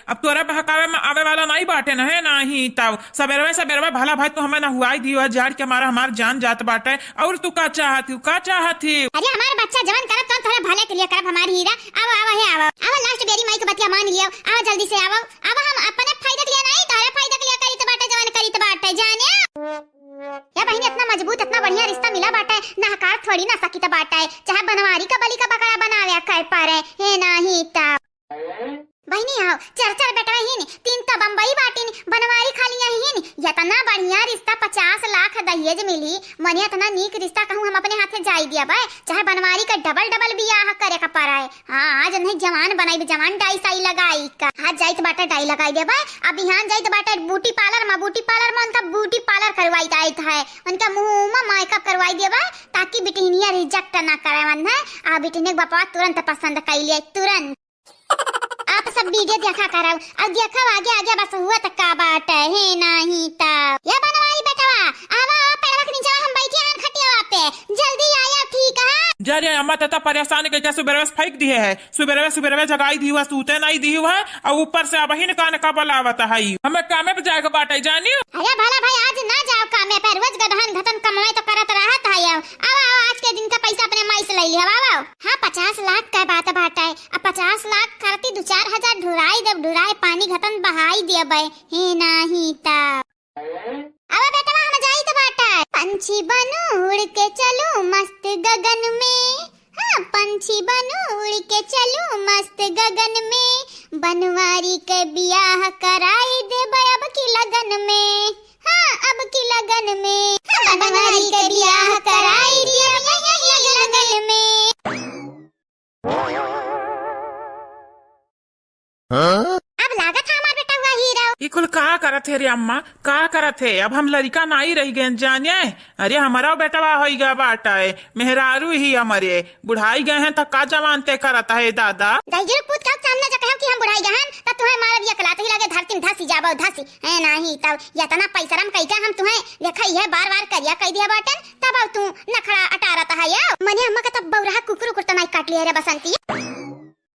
अब तोरा बहकावे में आवे वाला नाई बाटे न, है नाहीं तब। सबेरवे सबेरवे भला भाई तू हमें नहुआई दियो, जाड़ के मारा हमार जान जात बाटे। और तू का चाहत हू, का चाहत हू? अरे हमार बच्चा जवन करब तवन तोहरे भले के लिए करब हमार हीरा। आवा, आवा, हे आवा। आवा last बेरी माई के बतिया मान लियो। आवा जल्दी से आवा। आवा हम अपने फायदा के लिए नाई, तोहरे फायदा के लिए करीत बाटे जवन करीत बाटे, जाने? या बहिनी इतना मजबूत, इतना बढ़िया रिश्ता मिला बाटे, ना हकार थोड़ी ना सकित बाटे, चाहे बनवारी का बलि का बकरा बनावे के परे, हे नाहीं तब। बहिनी हो, चार चार बेटवा हीन, तीन त बम्बई बाटिन, बनवारी खाली यही हीन। यतना बढ़िया रिश्ता, पचास लाख दहेज मिली, मने इतना नीक रिश्ता कहूँ हम अपने हाथे जाई दियबै, चाहे बनवारी के double double बियाह करे के पड़े। हाँ, आज नहीं जवान बनाई, जवान डाई साई लगाई का। आज जाइत बाटे डाई लगाई देबै, अब बिहान जाइत बाटे beauty parlour में, beauty parlour में उनका beauty parlour करवाई जाइत है, उनका मुँह में makeup करवाई देबै, ताकि बिटिनिया reject ना करे मन है, आ बिटिनिया के बापा तुरंत पसंद कर लिए, तुरंत। आप सब video देखा करब, अब देखब आगे आगे बस हुआ त का बाटे, हे नाहीं तब। या बनवारी बेटवा, आवा, आवा, पेड़वा के नीचे हम बैठे हन खटियावा पे, जल्दी आया, ठीक है? जा रे अम्मा, तता परेशान कइके सुबेरवे से फेंक दिए है, सुबेरवे सुबेरवे जगाई दिहु है, सूते नाहीं दिहु है, और ऊपर से अबहिन कान का बलावत है। हमें कामे पे जाए के बाटे, जानी? अरे भला भाई, आज ना जाओ कामे पे, रोज गदहन घतन कमाई तो करत रहत है। आवा, आवा, आज के दिन का पैसा अपने माई से ले लिया, आवा, आवा। हाँ, पचास लाख का बात बाटे, अब पचास लाख करती दो चार हजार ढुराई देब, ढुराई पानी घतन बहाई देबै, हे नाहीं तब। अब बेटवा हम जाइत बाटे। पंछी बनूं उड़ के चलूं मस्त गगन में, हाँ, पंछी बनूं उड़ के चलूं मस्त गगन में, बनवारी के बियाह कराई देबै अब की लगन में, हाँ, अब की लगन में, हाँ, बनवारी के बियाह कराई देबै अब की लगन में। हाँ? अब लागत है हमार बेटवा हीरो। ई कुल का करत है रे अम्मा, का करत है? अब हम लड़िका नाई रहि गए जाने। अरे हमारा बेटवा होई गया बाटे, मेहरारू ही हमरे बुढ़ाई गए हैं त का जवान ते करत है दादा? दहिजरू पूत का सामने जो कहब कि हम बुढ़ाई गए हैं त तुहें मारब एक लात ही लगे धरती में धसी जाबो धसी। है नाहीं तब यतना पैसा रम कइके हम तुहें देखा ही है बार बार करिया कह दिया बाटन, तब अब तू नखड़ा अटारत है यो। मने अम्मा का तब बौरहा कुकुर कुकुर त नाई काट लिया रे बसंती।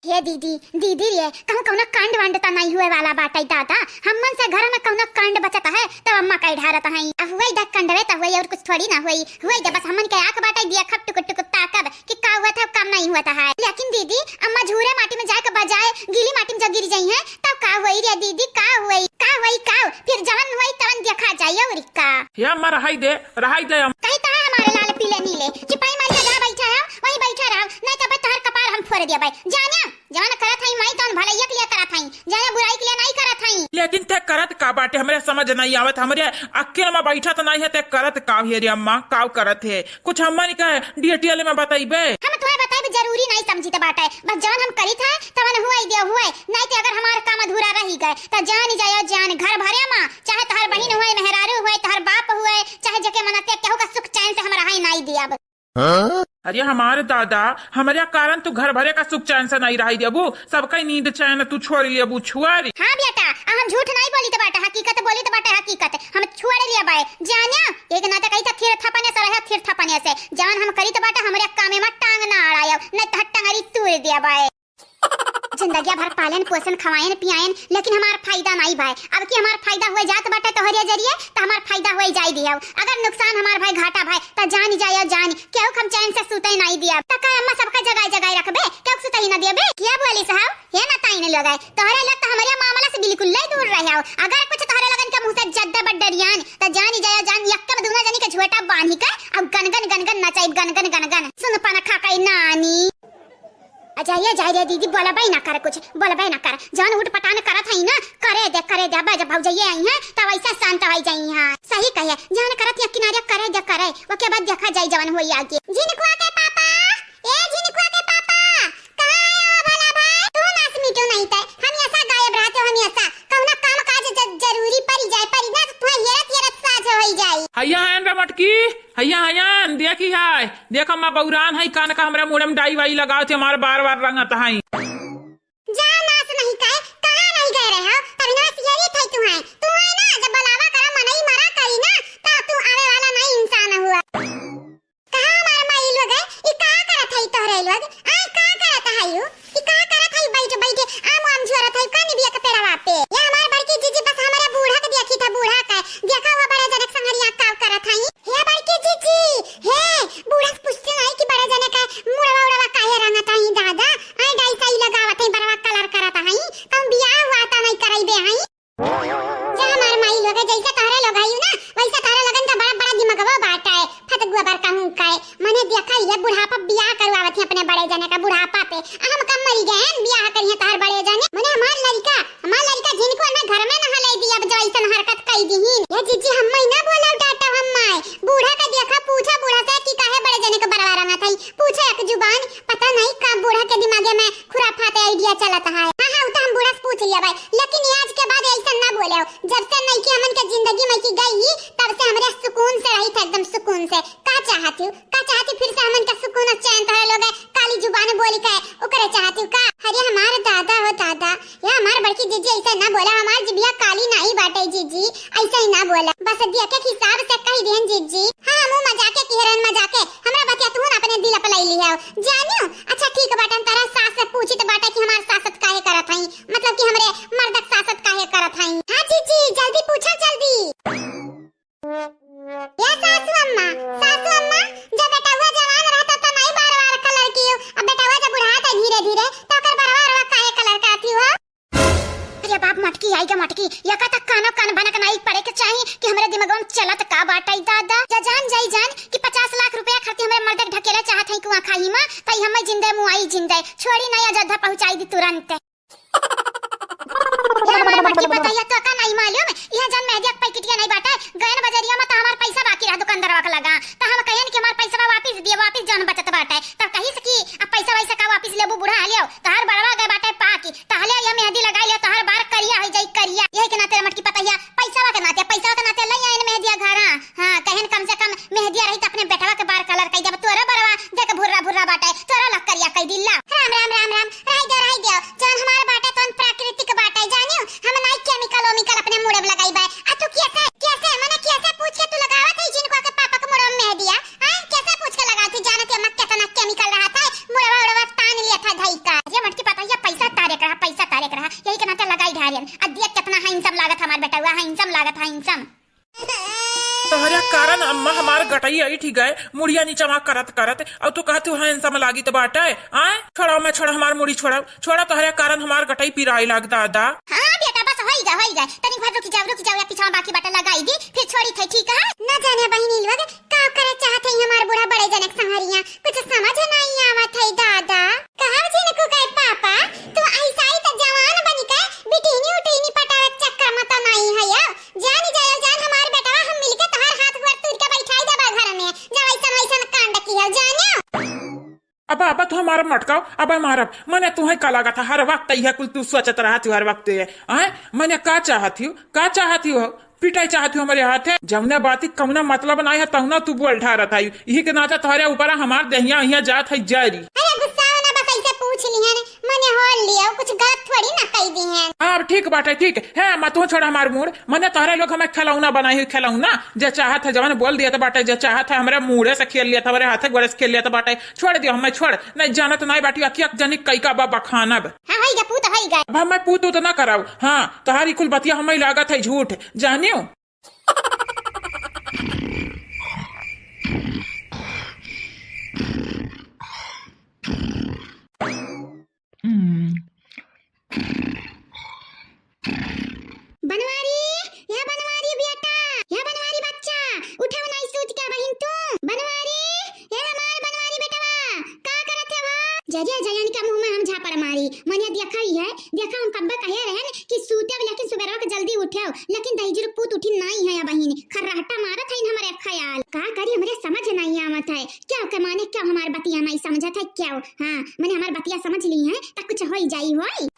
हे दीदी, दीदी रे, कहूँ कौनो कांड वांड त नाई हुए वाला बाटे दादा। हमन से घर में कौनो कांड बचत है, तब अम्मा कह ढारत हैं। अब हुए दा कांडवे त हुए, और कुछ थोड़ी ना हुई। हुए दा बस हमन के आँख बाटे, दिया खप टुकुर टुकुर ताकब कि का हुआ था, काम नाई हुआ था है। लेकिन दीदी, अम्मा झूरे माटी में जाए के बजाय गीली माटी में जब गिर जाई हैं, तब का हुई रे दीदी, का हुई, का हुई, का? फिर जवन हुई तवन देखा जाई, और का? हे अम्मा, रहाई दे, रहाई दे अम्मा। कही त है हमारे लाल पीले नीले, चिपाई मार के जहाँ बैठा है, वहीं बैठा रहो, नहीं तो बे तोहर कपार हम फोड़ दिया बे। जाने, जवन करत हई माई, तवन भलैया के लिए करत हई। जाने, बुराई के लिए नहीं करत हई। लेकिन ते करत का बाटे, हमरे समझ नहीं आवत, हमरे अक्किल में बैठत नहीं है, ते करत का है रे अम्मा, का करत है? कुछ हमन के detail में बतइबे? हम तुम्हें बताइब जरूरी नहीं समझित बाटे, बस जवन हम करित है, तवन हुए दे हुए, नहीं तो अगर हमार काम अधूरा रही गए, त जान जायो जान, घर भरे माँ, चाहे तोहर बहिन हुए, मेहरारू हुए, तोहर बाप हुए, चाहे जेके मनते, केहू का सुख चैन से हम रहाई नाई दियब। हाँ? अरे हमारे दादा, हमरे कारण तू घर भरे का सुख चैन से नाई रहाई दियबू, सबका नींद चैन तू छोड़ लियबू, छुआरी। हाँ बेटा, अब हम झूठ नाई बोलित बाटे, हकीकत बोलित बाटे, हकीकत हम छोड़ लियबे। जान्या, एक नाते कही था थिर थपने से रहे, थिर थपने से। जवन हम करित बाटे, हमरे कामे में टांग ना अड़ायो, नहीं तो टंगरी तूर दियबे। जिंदगिया भर पालेन, पोसन, खवाएन, पियाएन, लेकिन हमार फायदा नाई भाई। अब की हमार फायदा हुए जात बाटे तोहरे जरिए, त हमार फायदा हुए जाई दियो। अगर नुकसान हमार भाई, घाटा भाई, त जान जायो जान, केहू हम चैन से सुते नाई दिया। त का अम्मा सबका जगाए जगाए रखबे, केहू सुते ही ना दियबे? क्या बोली साहब, हे ना ताई ने लोग आए, तोहरे लोग त हमरे मामला से बिल्कुल ले दूर रहे हो। अगर कुछ तोहरे लगन के मुंह से जद्दा बड्डरियान, त जान जायो जान, यक्कम दोनों जनी के झोटा बांधी के, अब गनगन गनगन नचाई, गनगन गनगन। सुन पनखा कई नानी। आ जाइए, जाइए दीदी, बोलबे ना कर कुछ, बोलबे ना कर। जौन उठ पटान करत हई ना, करे दे, करे दे। अब जब भौजइये आई हैं, तब ऐसे शांत हो जाई हैं। सही कहे, जौन करत है किनारे करे दे, करे। ओके बाद देखा जाई जौन होई आगे। झिनकुआ के पापा, ए झिनकुआ के पापा, कहाँ आया हो भला भाई? तू नास मिटो नहीं ते, हम ऐसा गायब रहते हो, हम ऐसा कौना काम काज ज-, जरूरी पड़ी जाए, पड़ी ना, तो तुम्हें हेरत हेरत साझ होई जाई। हैया हैं रे मटकी, हैया, हैया, देखी है, देख अम्मा बौरान है, कान का हमरा मुड़े में डाई वाई लगावत है, हमार बार बार रंगत है। जा नास नहीं कहे, कहाँ रह गए रहे हो? तब ना सियरी थे तू है, तू है ना, जब बुलावा करा मनई मरा करी ना, तो तू आवे वाला नहीं इंसान हुआ। कहाँ हमार माई लोग है, ई का करत है तोहरे लोग? आय का करत है यू? ई का करत है बैठ बैठ आम आम झोरत है, का निबिया के पेड़ ना का बुढ़ापा पे, आ हम कम मरी गए हैं, बियाह करिहे तोहार बड़े जने। मने हमार लड़का, हमार लड़का जिनको ना घर में ना हले दी, अब जो ऐसन हरकत कई दीहिन। ये जीजी, हम्मे ना बोला, डांटा हम्मे। बूढ़ा का देखा, पूछा बूढ़ा से कि काहे बड़े जने के बरवा रंगत है। पूछा एक जुबान, पता नहीं का बूढ़ा के दिमागे में खुराफात idea चलत है। हाँ, हाँ, उ तो हम बूढ़ा से पूछ लिया भाई, लेकिन आज के बाद ऐसन ना बोले। जब से नईकी हमन के जिंदगी में की गई, तब से हमरे सुकून से रही थे, एकदम सुकून से। का चाहत हूँ, का चाहत हूँ, फिर से हमन के सुकून और चैन तोहरे लोग काली जुबान बोली के ओकरे चाहत हूँ का? अरे हमार दादा हो दादा, ये हमार बड़की जीजी ऐसा ना बोला, हमार जिबिया काली नहीं बाटे जीजी, ऐसा ही ना बोला। बस दिया के हिसाब से कह दिहन जीजी। हाँ, मुँह मजाके की हरन मजाके, हमरा बतिया तू ना अपने दिल पर ले लिया जानियो। अच्छा ठीक बाटे, हम तारा सास से पूछी तो बाटे कि हमार सासत काहे करत हई, मतलब कि हमरे मर्दक सासत काहे करत हई। हाँ जीजी, जल्दी पूछा, जल्दी। ए सासू अम्मा, सासू अम्मा, जब बेटवा जवान रहता त नहीं बार बार कलर कियो, अब बेटवा जब बुढ़ात है धीरे धीरे, तो ओकर बरवा अरवा काहे कलर करती हो? अरे बाप मटकी, आई गे मटकी, यका तक कानो कान भनक नाई पड़े के चाही कि हमरे दिमाग में चलत का बाटई दादा। जा जान जाई जान कि पचास लाख रुपया खातिर हमरे मर्दक ढकेले चाहत है कुआं खाई में, तई हमें जिंदे मुआई जिंदे, छोड़ी नहीं अयोध्या पहुंचाई दी तुरंत। ए हमार मटकी पतैया, तो का नहीं मालूम? इहाँ जन मेहदिया के पैकेटिया नहीं बाटे, गयन बजरिया में तो हमार पैसा बाकी रहा दुकानदारवा के लगा, तो हम कहन कि हमार पैसा वापिस दिए, वापिस जौन बचत बाटे। तब कहिस कि अब पैसा वैसा का वापिस लेबू, बुढ़ा हलियो, तोहार बड़वा गए बाटे पाकी, तहले ये मेहदी लगाई ले, तोहार बार करिया हो जाई करिया। यही के नाते रे मटकी पतैया, पैसा के नाते, पैसा के नाते ले आइन मेहदिया घरा। हाँ, कहन कम से कम मेहदिया रही त अपने बेटवा के बार कलर कई देब। तोरा बरवा देख भुर्रा भुर्रा बाटे, तोरा लग करिया कई दिला। राम, राम, राम, राम। रही दे, रही दे। जौन हमार बाटे तौन प्राकृतिक बाटे, जानियो। हम नाई केमिकल ओमिकल अपने मुड़े में लगाई बे। आ तू कैसे, कैसे, मने कैसे पूछ के तू लगावत है जिनको के पापा के मुड़े में मेहदिया? हाँ, कैसे पूछ के लगावत है? जानत है मत केतना केमिकल रहत है, मुड़वा उड़वा तान लिया था धई का। ये मटकी पतैया, पैसा तारे के रहा, पैसा तारे के रहा। यही के नाते लगाई ढारियन। आ देख केतना हैंडसम लागत हमार बेटवा, हैंडसम लागत, हैंडसम। तोहरे कारण अम्मा हमार गटई ऐठी गए, मुड़िया नीचवा करत करत, और तू कहत तू हैंडसम लागित बाटे, आय? छोड़ा मैं, छोड़ा हमार मुड़ी, छोड़ा, छोड़ा, तोहरे कारण हमार गटई पिराई लाग दादा। हाँ बेटा, बस होई गा, होई गा, तनी भर रुक जाओ, रुक जाओ, या पिछवा बाकी बाटे लगाई दी, फिर छोड़ी थे, ठीक है? न जाने बहिनी लोग का करे चाहत है हमार बूढ़ा बड़े जनक संहरिया, कुछ समझ नहीं आवत है दादा। कहा जिनको कहे पापा, तू ऐसा ही तो जवान बनी के बिटिनी उटिनी पटावे चक्कर में तो नहीं है यो। जानी जायो जान हमार बेटवा, हम मिलके तोहार हाथ गोड़ तूर के बैठाई देबा घर में, जब ऐसन वैसन कांड किहल जानियो। अब, अब तू हमारा मटकाओ, अब मारब। मने तुहे का लागत है, हर वक्त यह कुल तू सोचत रहत हू, हर वक्त ये, आय? मने का चाहत हू, का चाहत हू हो? पिटाई चाहत हू हमारे हाथे? जौने बाती कौना मतलब ना है, तौना तू बोल ढारत है। यही के नाते तोहरे ऊपर हमार देहिया हिया जात है जारी। अरे गुस्सा ना, बस ऐसे पूछ लिहन, मने होल लियो, कुछ गलत थोड़ी ना कई दिहन। अब ठीक बाटे, ठीक है, अम्मा, तू छोड़ हमार मूड़। मने तोहरे लोग हमें खिलौना बनाई हुई, खिलौना। जे चाहत है जवन बोल दिया तो बाटे, जे चाहत है हमरे मूड़े से खेल लिया था, हमरे हाथे गोड़े से खेल लिया तो बाटे। छोड़ दियो हमें, छोड़। नहीं जानत नहीं बाटी, अखिया जनी कई का बा बखानब। हाँ, होई गा पूत, होई गा। अब हमें पूत उत ना कराओ। हाँ, तोहारी कुल बतिया हमें लागत है झूठ, जानियो। बनवारी, या बनवारी बेटा, या बनवारी बच्चा, उठो नाई सूत के बहिन तू। बनवारी, ए हमार बनवारी बेटवा, का करत है वो? जरिया जयन के मुंह में हम झापड़ मारी। मने देखा ही है, देखा हम कब्बे कहे रहन कि सूते लेकिन सुबेरवा के जल्दी उठो, लेकिन दहिजरू पूत उठी नाई है या बहिन, खर्राटा मारत है हमरे ख्याल। का करी, हमरे समझ नहीं आवत है, क्या के माने क्या हमार बतिया नहीं समझत है क्या? हाँ, मने हमार बतिया समझ ली है, त कुछ होई जाई होई।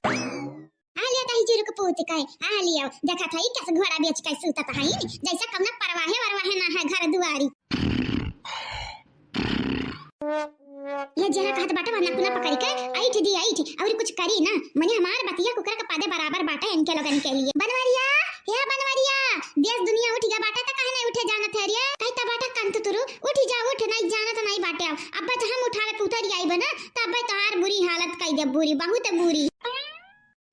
आ लियो दहिजरू के पूत के, आ लियो, देखत है कस घोड़ा बेच के सूतत है, जैसे कौनो परवाहे वरवाहे ना है घर दुआरी। ये जरा कहत बाटे वरना कुना पकड़ के ऐठ दी ऐठ, और कुछ करी ना, मने हमार बतिया कुकर के पादे बराबर बाटे इनके लोगन के लिए। बनवरिया, हे बनवरिया, देश दुनिया उठ गया बाटे त काहे नहीं उठे जानत है रे? कही त बाटे कंतुतुरु, उठ जा उठ, नहीं जानत नहीं बाटे। अब, अब तो हम उठावे पुतरी आई बना, तब तोहार बुरी हालत कई दे, बुरी, बहुत बुरी।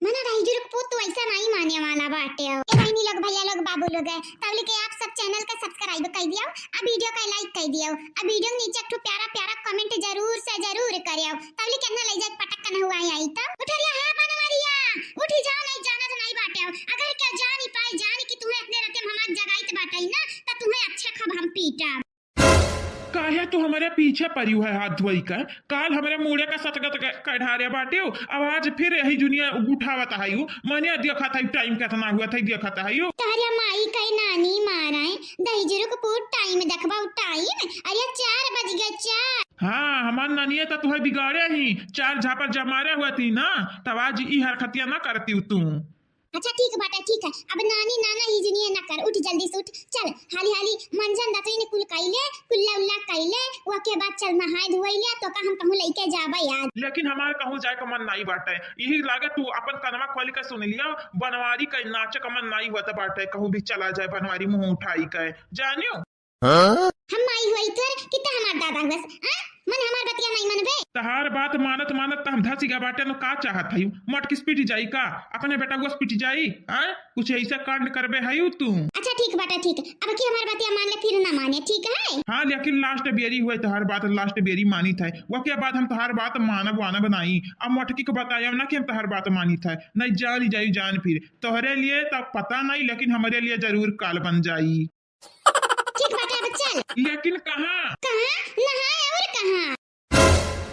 मना दहिजरू के पूत तू ऐसा नहीं माने वाला बाटे हो। ए बहिनी लोग, भैया लोग, बाबू लोग है, तब लेके आप सब channel का subscribe कर दियो, अब video का like कर दियो, अब video के नीचे एक ठो प्यारा प्यारा comment जरूर से जरूर करियो, तब लेके ना ले जाए पटक न हुआ आई तो। उठ रिया है बनवरिया, उठी जाओ, नहीं जाना तो नहीं बाटे हो। अगर क्या जानी पाए, जानी कि तुम्हें इतने रते में हमार जगाइत बाटे ना, तो तुम्हें अच्छे खब हम पीटा। काहे तू हमारे पीछे परिउ है हाथ धोई के। काल हमरे मूड़े का सतगत क-, कढ़ारे बाटिउ, अब आज फिर यही जुनिया उठावत हइउ। मने देखत हइउ टाइम केतना हुआ था, देखत हइउ। तोहरे माई के नानी माराए, दहिजरू के पूर टाइम देखबा उ टाइम। अरे चार बज गए, चार। हाँ, हमार नानिया तो तुहे बिगाड़े ही, चार झापड़ जमारे हुआ थी ना, तब आज ई हरकतिया ना करतिउ तू। अच्छा ठीक बाटे, ठीक है। अब नानी नाना ही जिनिए ना कर, उठ जल्दी से उठ, चल हाली हाली मंजन दतुइन कुल कइले, कुल्ला उल्ला कइले, ओके बाद चल नहाए धोइले, तो का हम कहूँ लइके जाबे आज। लेकिन हमार कहूँ जाए का मन नाई बाटे, यही लागे तू अपन कनवा खोल के सुन लिया, बनवारी का नाचे का मन नाई हुआ बाटे, कहूँ भी चला जाए बनवारी मुँह उठाई के, जानियो। हाँ? हम माई हुई थोर कि त हमार दादा हुअस, हाँ? मन हमार बतिया नाई मनबे। तहार बात मानत मानत त हम धसी गा बाटे, न का चाहत हयू? मटकिस पिट जाई का? अपने बेटा हुअस पिट जाई, हाँ? कुछ ऐसा कांड करबे हयू तू। अच्छा ठीक बाटे, ठीक। अब की हमार बतिया मान ले, फिर ना माने, ठीक है? हाँ, लेकिन लास्ट बेरी हुए तहार बात, लास्ट बेरी मानी था, वके बाद हम तहार बात मानब वानब नाई। अब मटकी को बताया ना कि हम तहार बात मानी था, नहीं जान जाई जान फिर। तोहरे लिए तब पता नहीं, लेकिन हमरे लिए जरूर काल बन जाई। ठीक बाटे, अब चल। लेकिन कहाँ? कहाँ? नहाए और कहाँ?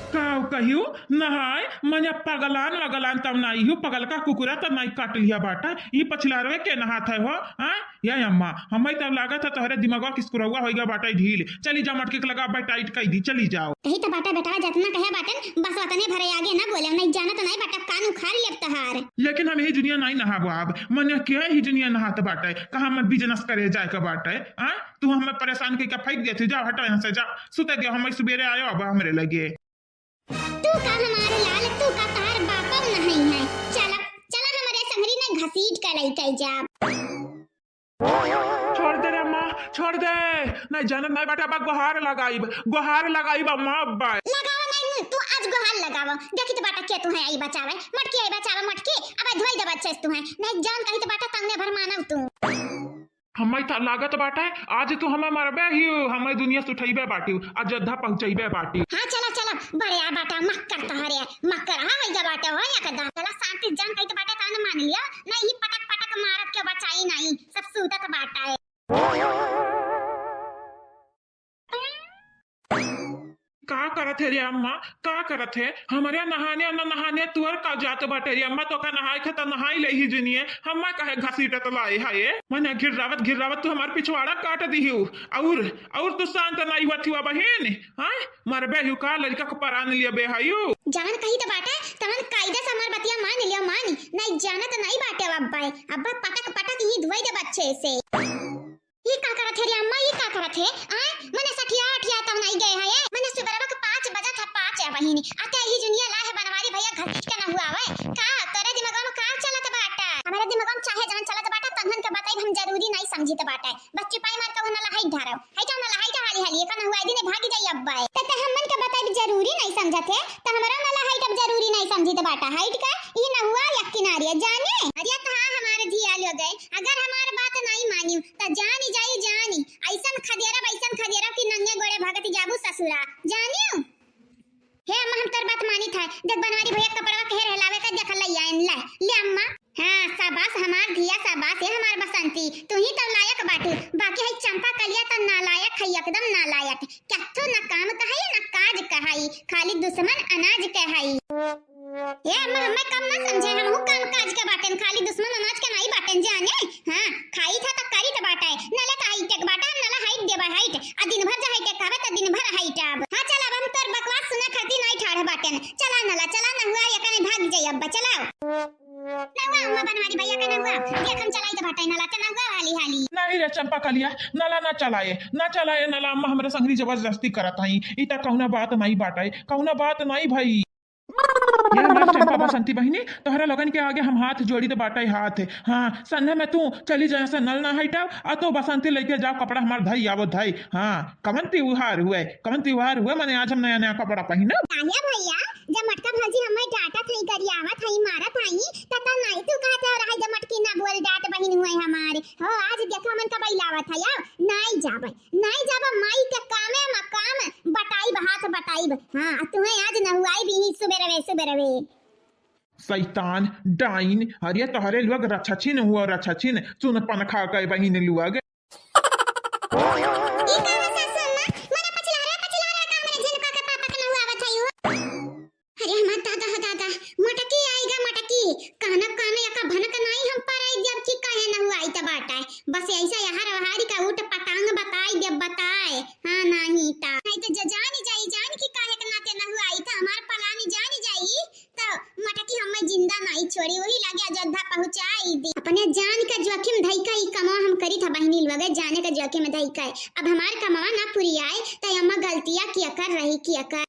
का कहियो नहाए? मने पगलान वगलान तब नाई हो, पगल का कुकुरा तब नाई काट लिया बाटा। ई पछिलारवे के नहात है हो, हाँ? या अम्मा, हमें तब लागत है तोहरे दिमागवा किसकुरौआ होइगा बाटा ढील। चली जा मटकी के लगा बाई टाइट कई दी, चली जाओ। कही तो बाटा बेटा, जतना कहे बाटन, बस वतने भरे आगे ना बोले, नहीं जानत नहीं बाटा, कान उखाड़ लेब तहार। लेकिन हम यही दुनिया नहीं नहाबो आब, मने के ही दुनिया नहात बाटे, कहाँ हम बिजनेस करे जाए के बाटे, हाँ? तू हमें परेशान कइके फेंक देती, जाओ हटो यहाँ से, जाओ, सुते दियो, हम सुबेरे आयो अब हमरे लगे। तू का हमारे लाल, तू का तहार बापा नहीं है। चला, चला हमरे संगरी ने घसीट के लइके जा। छोड़ दे रे अम्मा, छोड़ दे। नहीं जानत नहीं बाटे, अब गोहार लगाइब, गोहार लगाइब अम्मा अब्बा। लगावा नहीं, तू आज गोहार लगावा। देखी तो बाटा के तू है आई बचावे, मटकी आई बचावे, मटकी, अब धोई दे बच्चे तू है। नहीं जान कही तो बाटा तंगने भर मानव तू। हमें त लागत बाटे, आज तू हमें मरबे ही, हमें दुनिया से उठैबे बाटिउ, अयोध्या पहुँचैबे बाटिउ। हाँ, चला, चला, बड़े आ बाटा, मक्कर तोहरे, मक्कर, हाँ, वही बाटे, हो, या कदा, चला, शांति से जान कही तो बाटे, तान मान लिया, नहीं, पटक, पटक मारत के बचाई नहीं, सब सूतत बाटे। का करत है रे अम्मा, का करत है? हमरे नहाने न नहाने तुअर का जात बाटे रे अम्मा, तो का नहाए खे त नहाई ले ही जिनिए, हम्मा काहे घसीटत लाए है ये? मने घिर्रावत घिर्रावत तू हमार पिछवाड़ा काट दिहू, और, और तू शांत नाई हुआ थी बहिन, हाँ? मरबे हू का, लड़का को परान लिया बे हयू? जवन कही त बाटे, तवन कायदे से हमार बतिया मान लिया, मान, नहीं जानत नहीं बाटे अब अब्बा, अब्बा पटक पटक ही धोई दे बच्चे से। ई का करत है रे अम्मा, ई का करत है? आय, मने सठिया अठिया तब नहीं गए है, मने सुबेरवा के पाँच बजत है, पाँच है बहिनी। अते ही जुनिया ला है बनवारी भैया घसीट के नहुआवे। का, तोरे दिमागवा में का चलत बाटा? हमारे दिमागवा में चाहे जवन चलत बाटा, तहन के बताइब हम जरूरी नहीं समझित बाटा। बस चुपाई मार के उहना ला हाइट ढारो। हाइट ना ला, हाइट हाली हाली, एका नहुआई दिने भागी जाई अब्बा। त, त हमन के बताइब जरूरी नहीं समझत है, त हमरा ना ला हाइट अब जरूरी नहीं समझित बाटा। हाइट का, ई नहुआ एक किनारे जाने। अरे त हाँ हमारे धिया लोग है, अगर हमार बात नहीं मानियो, त जानी जाई जानी, ऐसन खदेरब, ऐसन खदेरब कि नंगे गोड़े भागत जाबू ससुरा, जानियो। हे अम्मा, हम तोर बात मानित है, देख बनवारी भैया कपड़वा के हेर हेलावे का देख लई आइन, ले, ले अम्मा। हाँ, शाबाश हमार धिया, शाबाश है हमार बसंती, तू ही तो लायक बाटू, बाकी है चंपा कलिया तो नालायक है, एकदम नालायक, क्या तो ना काम का है ना काज का है, खाली दुश्मन अनाज के है। ए अम्मा, हमें कम ना समझे, हमहू काम काज के बाटेन, खाली दुश्मन अनाज के नाई बाटेन जाने। हाँ, खाई था त करी त बाटे, नला त हाइट एक बाटे, हम नला हाइट देबा हाइट, आ दिन भर जा हाइट एक खावे त दिन भर हाइट आब। हाँ, चल अब हम तोर बकवास सुने खातिर नाई ठाढ़ बाटेन। चला नला, चला नहुआ, एकने भाग जाई अब, चला। नहुआ, अम्मा बनवारी भैया के नहुआ, देख हम चलाई त बाटे नला, त नहुआ हाली हाली। नहीं रे चंपा कलिया, नला ना चलाए, ना चलाए नला, अम्मा हमरे संगरी जबरदस्ती करत हई, ई त कौना बात नाई बाटे, कौना बात नाई भई। ये हमार चंपा बसंती बहिनी, तोहरा लोगन के आगे हम हाथ जोड़ी त बाटे हाथ। हाँ, संध्या में तू चली जा से नल ना हटाव, आ तो बसंती लेके जाओ कपड़ा हमार धई आवो धई। हाँ, कवन त्योहार हुए, कवन त्योहार हुए, मने आज हम नया नया कपड़ा पहिनब। काहे भैया, जब मटका भौजी हमें डांटत हई, गरियावत हई, मारत हई, त, त नाई तू कहत हो रहा जब मटकी ना बोल डांट बहिन हुए हमारे। हो, आज देखो हमन का बैलावत है, आओ, नाई जाबे। नाई जाबा, माई के कामे म काम बटाइब, हाथ बटाइब। हाँ, तुहे आज नहुआइब ही सुबेरवे सुबेरवे। शैतान, डाइन, अरे तोहरे लोग रछछिन हुआ, रछछिन, सुन पनखा के बहिन लोग। ई का है सासु अम्मा? मने पछिलहरा, पछिलहरा का मने झिन दादा हो दादा, मटकी आइगा मटकी, कहना कहना यका भनक नाई हम पराई देब कि काहे नहुआइत बाटै। बस ऐसा यहर वहारी का ऊट पटांग बताई देब बताए। हाँ नाहीं ता। नाहीं तो ज-, जानी जाई जान कि काहे के नाते नहुआइत, हमार पलानी जानी जाई तो मटकी हमें जिंदा नाई छोड़ी, वही लागे अयोध्या पहुँचाई दी। अपने जान का जोखिम धई का ई कमवा हम करी था बहिनी लोगे, जाने का जोखिम धई का। अब हमार कमवा ना पुरियाए तो अम्मा गलतिया किया कर रही किया कर।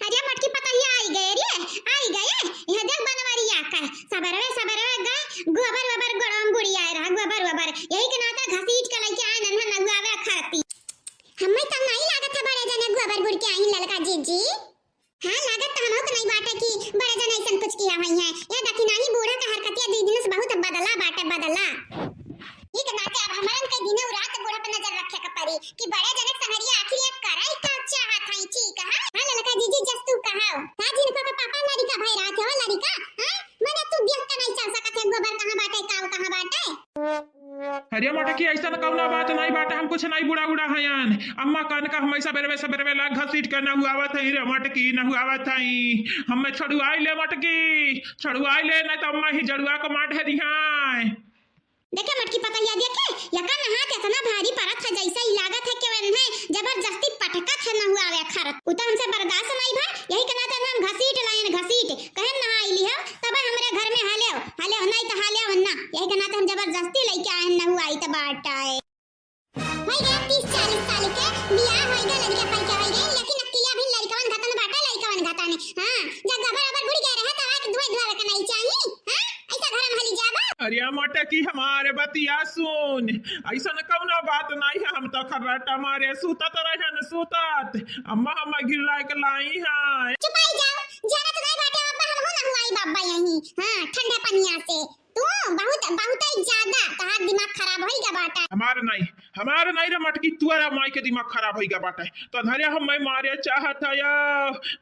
अरे मटकी पतहिया आई गए रे, आई गए। यह देख बनवरिया का सबरवे सबरवे गा गोबर वबर गोड़म गुड़िया रहा, गोबर वबर। यही के नाता घसीट के लइके आए नन्हा नहुआवे खाती। हमें तो नहीं लागत है बड़े जने गोबर गुड़ के आई ललका जीजी। हाँ, लागत तो हमहू के नहीं बाटे कि बड़े जने ऐसन कुछ किया हुई है। यह देखी नाही बूढ़ा का हरकतिया दीदी दिनस बहुत बदला बाटे, बदला। ई के नाते अब हमरन के दिनों रात बूढ़ा पे नजर रखे के पड़ी कि बड़े जनक संगरिया आखिर ये करई का चाहत हई, ठीक है? हाँ, ललका जीजी, जस तू कहाओ। का जिनको के पापा लड़िका भाई रात हो लड़िका? हाँ? मने तू देख के नहीं चल सकत है, गोबर कहाँ बाटे, काव कहाँ बाटे? अरे मटकी, ऐसन कौना बात नहीं बाटे, हम कुछ नहीं बूढ़ा बूढ़ा हयन। अम्मा कहन का हमें सबेरवे सबेरवे लाग घसीट के नहुआवत हई रे मटकी, नहुआवत हई। हमें छोड़ुआई ले मटकी, छोड़ुआई ले, नहीं तो अम्मा ही जड़ुआ के मार दे दिहाय। देखे मटकी पतहिया, देखे, यका नहात इतना भारी परत है, जैसे ही लागत है कि वन्हे जबरदस्ती पटकत है नहुआवे खरत। उ तो हमसे बर्दाश्त नहीं भा, यही के नाते हम घसीट लायन, घसीट, कहन नहाई लिहो, तब हमरे घर में हालेव, हालेव, नहीं तो हालेव ना। यही के नाते हम जबरदस्ती लइके आयन नहुआइत बाटै। होई गया तीस चालीस साल के, बियाह होई गया, लड़का पैका होई गए, लेकिन अक्किया भी लड़कवन घतन बाटे, लड़कवन घतन। हाँ, जब गोबर ओबर बुड़ गया रहे, तब आके धोए धोए के नहीं चाहिए। हाँ, ऐसा घर में हली जाबा। अरे मटकी, हमारे बतिया सुन, ऐसन कौनो बात नहीं है, हम तो खर्राटा मारे सूतत रहन, सूतत अम्मा हम गिर लायक लाई है। चुपाई जाओ, जानत नहीं बाटे अब्बा, हम हो ना हुआई बाबा यहीं। हाँ, ठंडा पनिया से। तू बहुत, बहुत ही ज्यादा तोहार दिमाग खराब होई गया बाटा। हमार नहीं, हमार नहीं रे मटकी, तुअरा माई के दिमाग खराब होई गया बाटा। तो धरे हम मैं मारे चाहत है,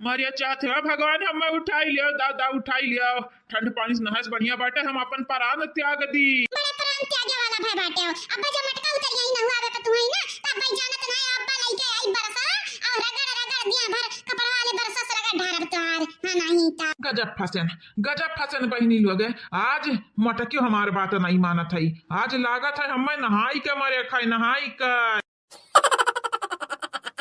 मारे चाहत है, भगवान हम मैं उठाई लियो, दादा उठाई लियो। ठंड पानी से नहाए से बढ़िया बाटे हम अपन प्राण त्याग दी। बड़ा प्राण त्यागे वाला भय बाटे हो। अब जब मटका उतर यही नहुआवे पे तू है ना, तब भाई जानत ना है, अब लइके आई बरसा और रगड़ रगड़ दिया भर कपड़ा वाले बरसा से रगड़ ढारब तोहार। हाँ, नहीं ता। गजब फसन, गजब फसन बहिनी लोग। आज मटकियो हमार बात नहीं मानत है। आज लागत है हमें नहाई के मरे खाए, नहाई के।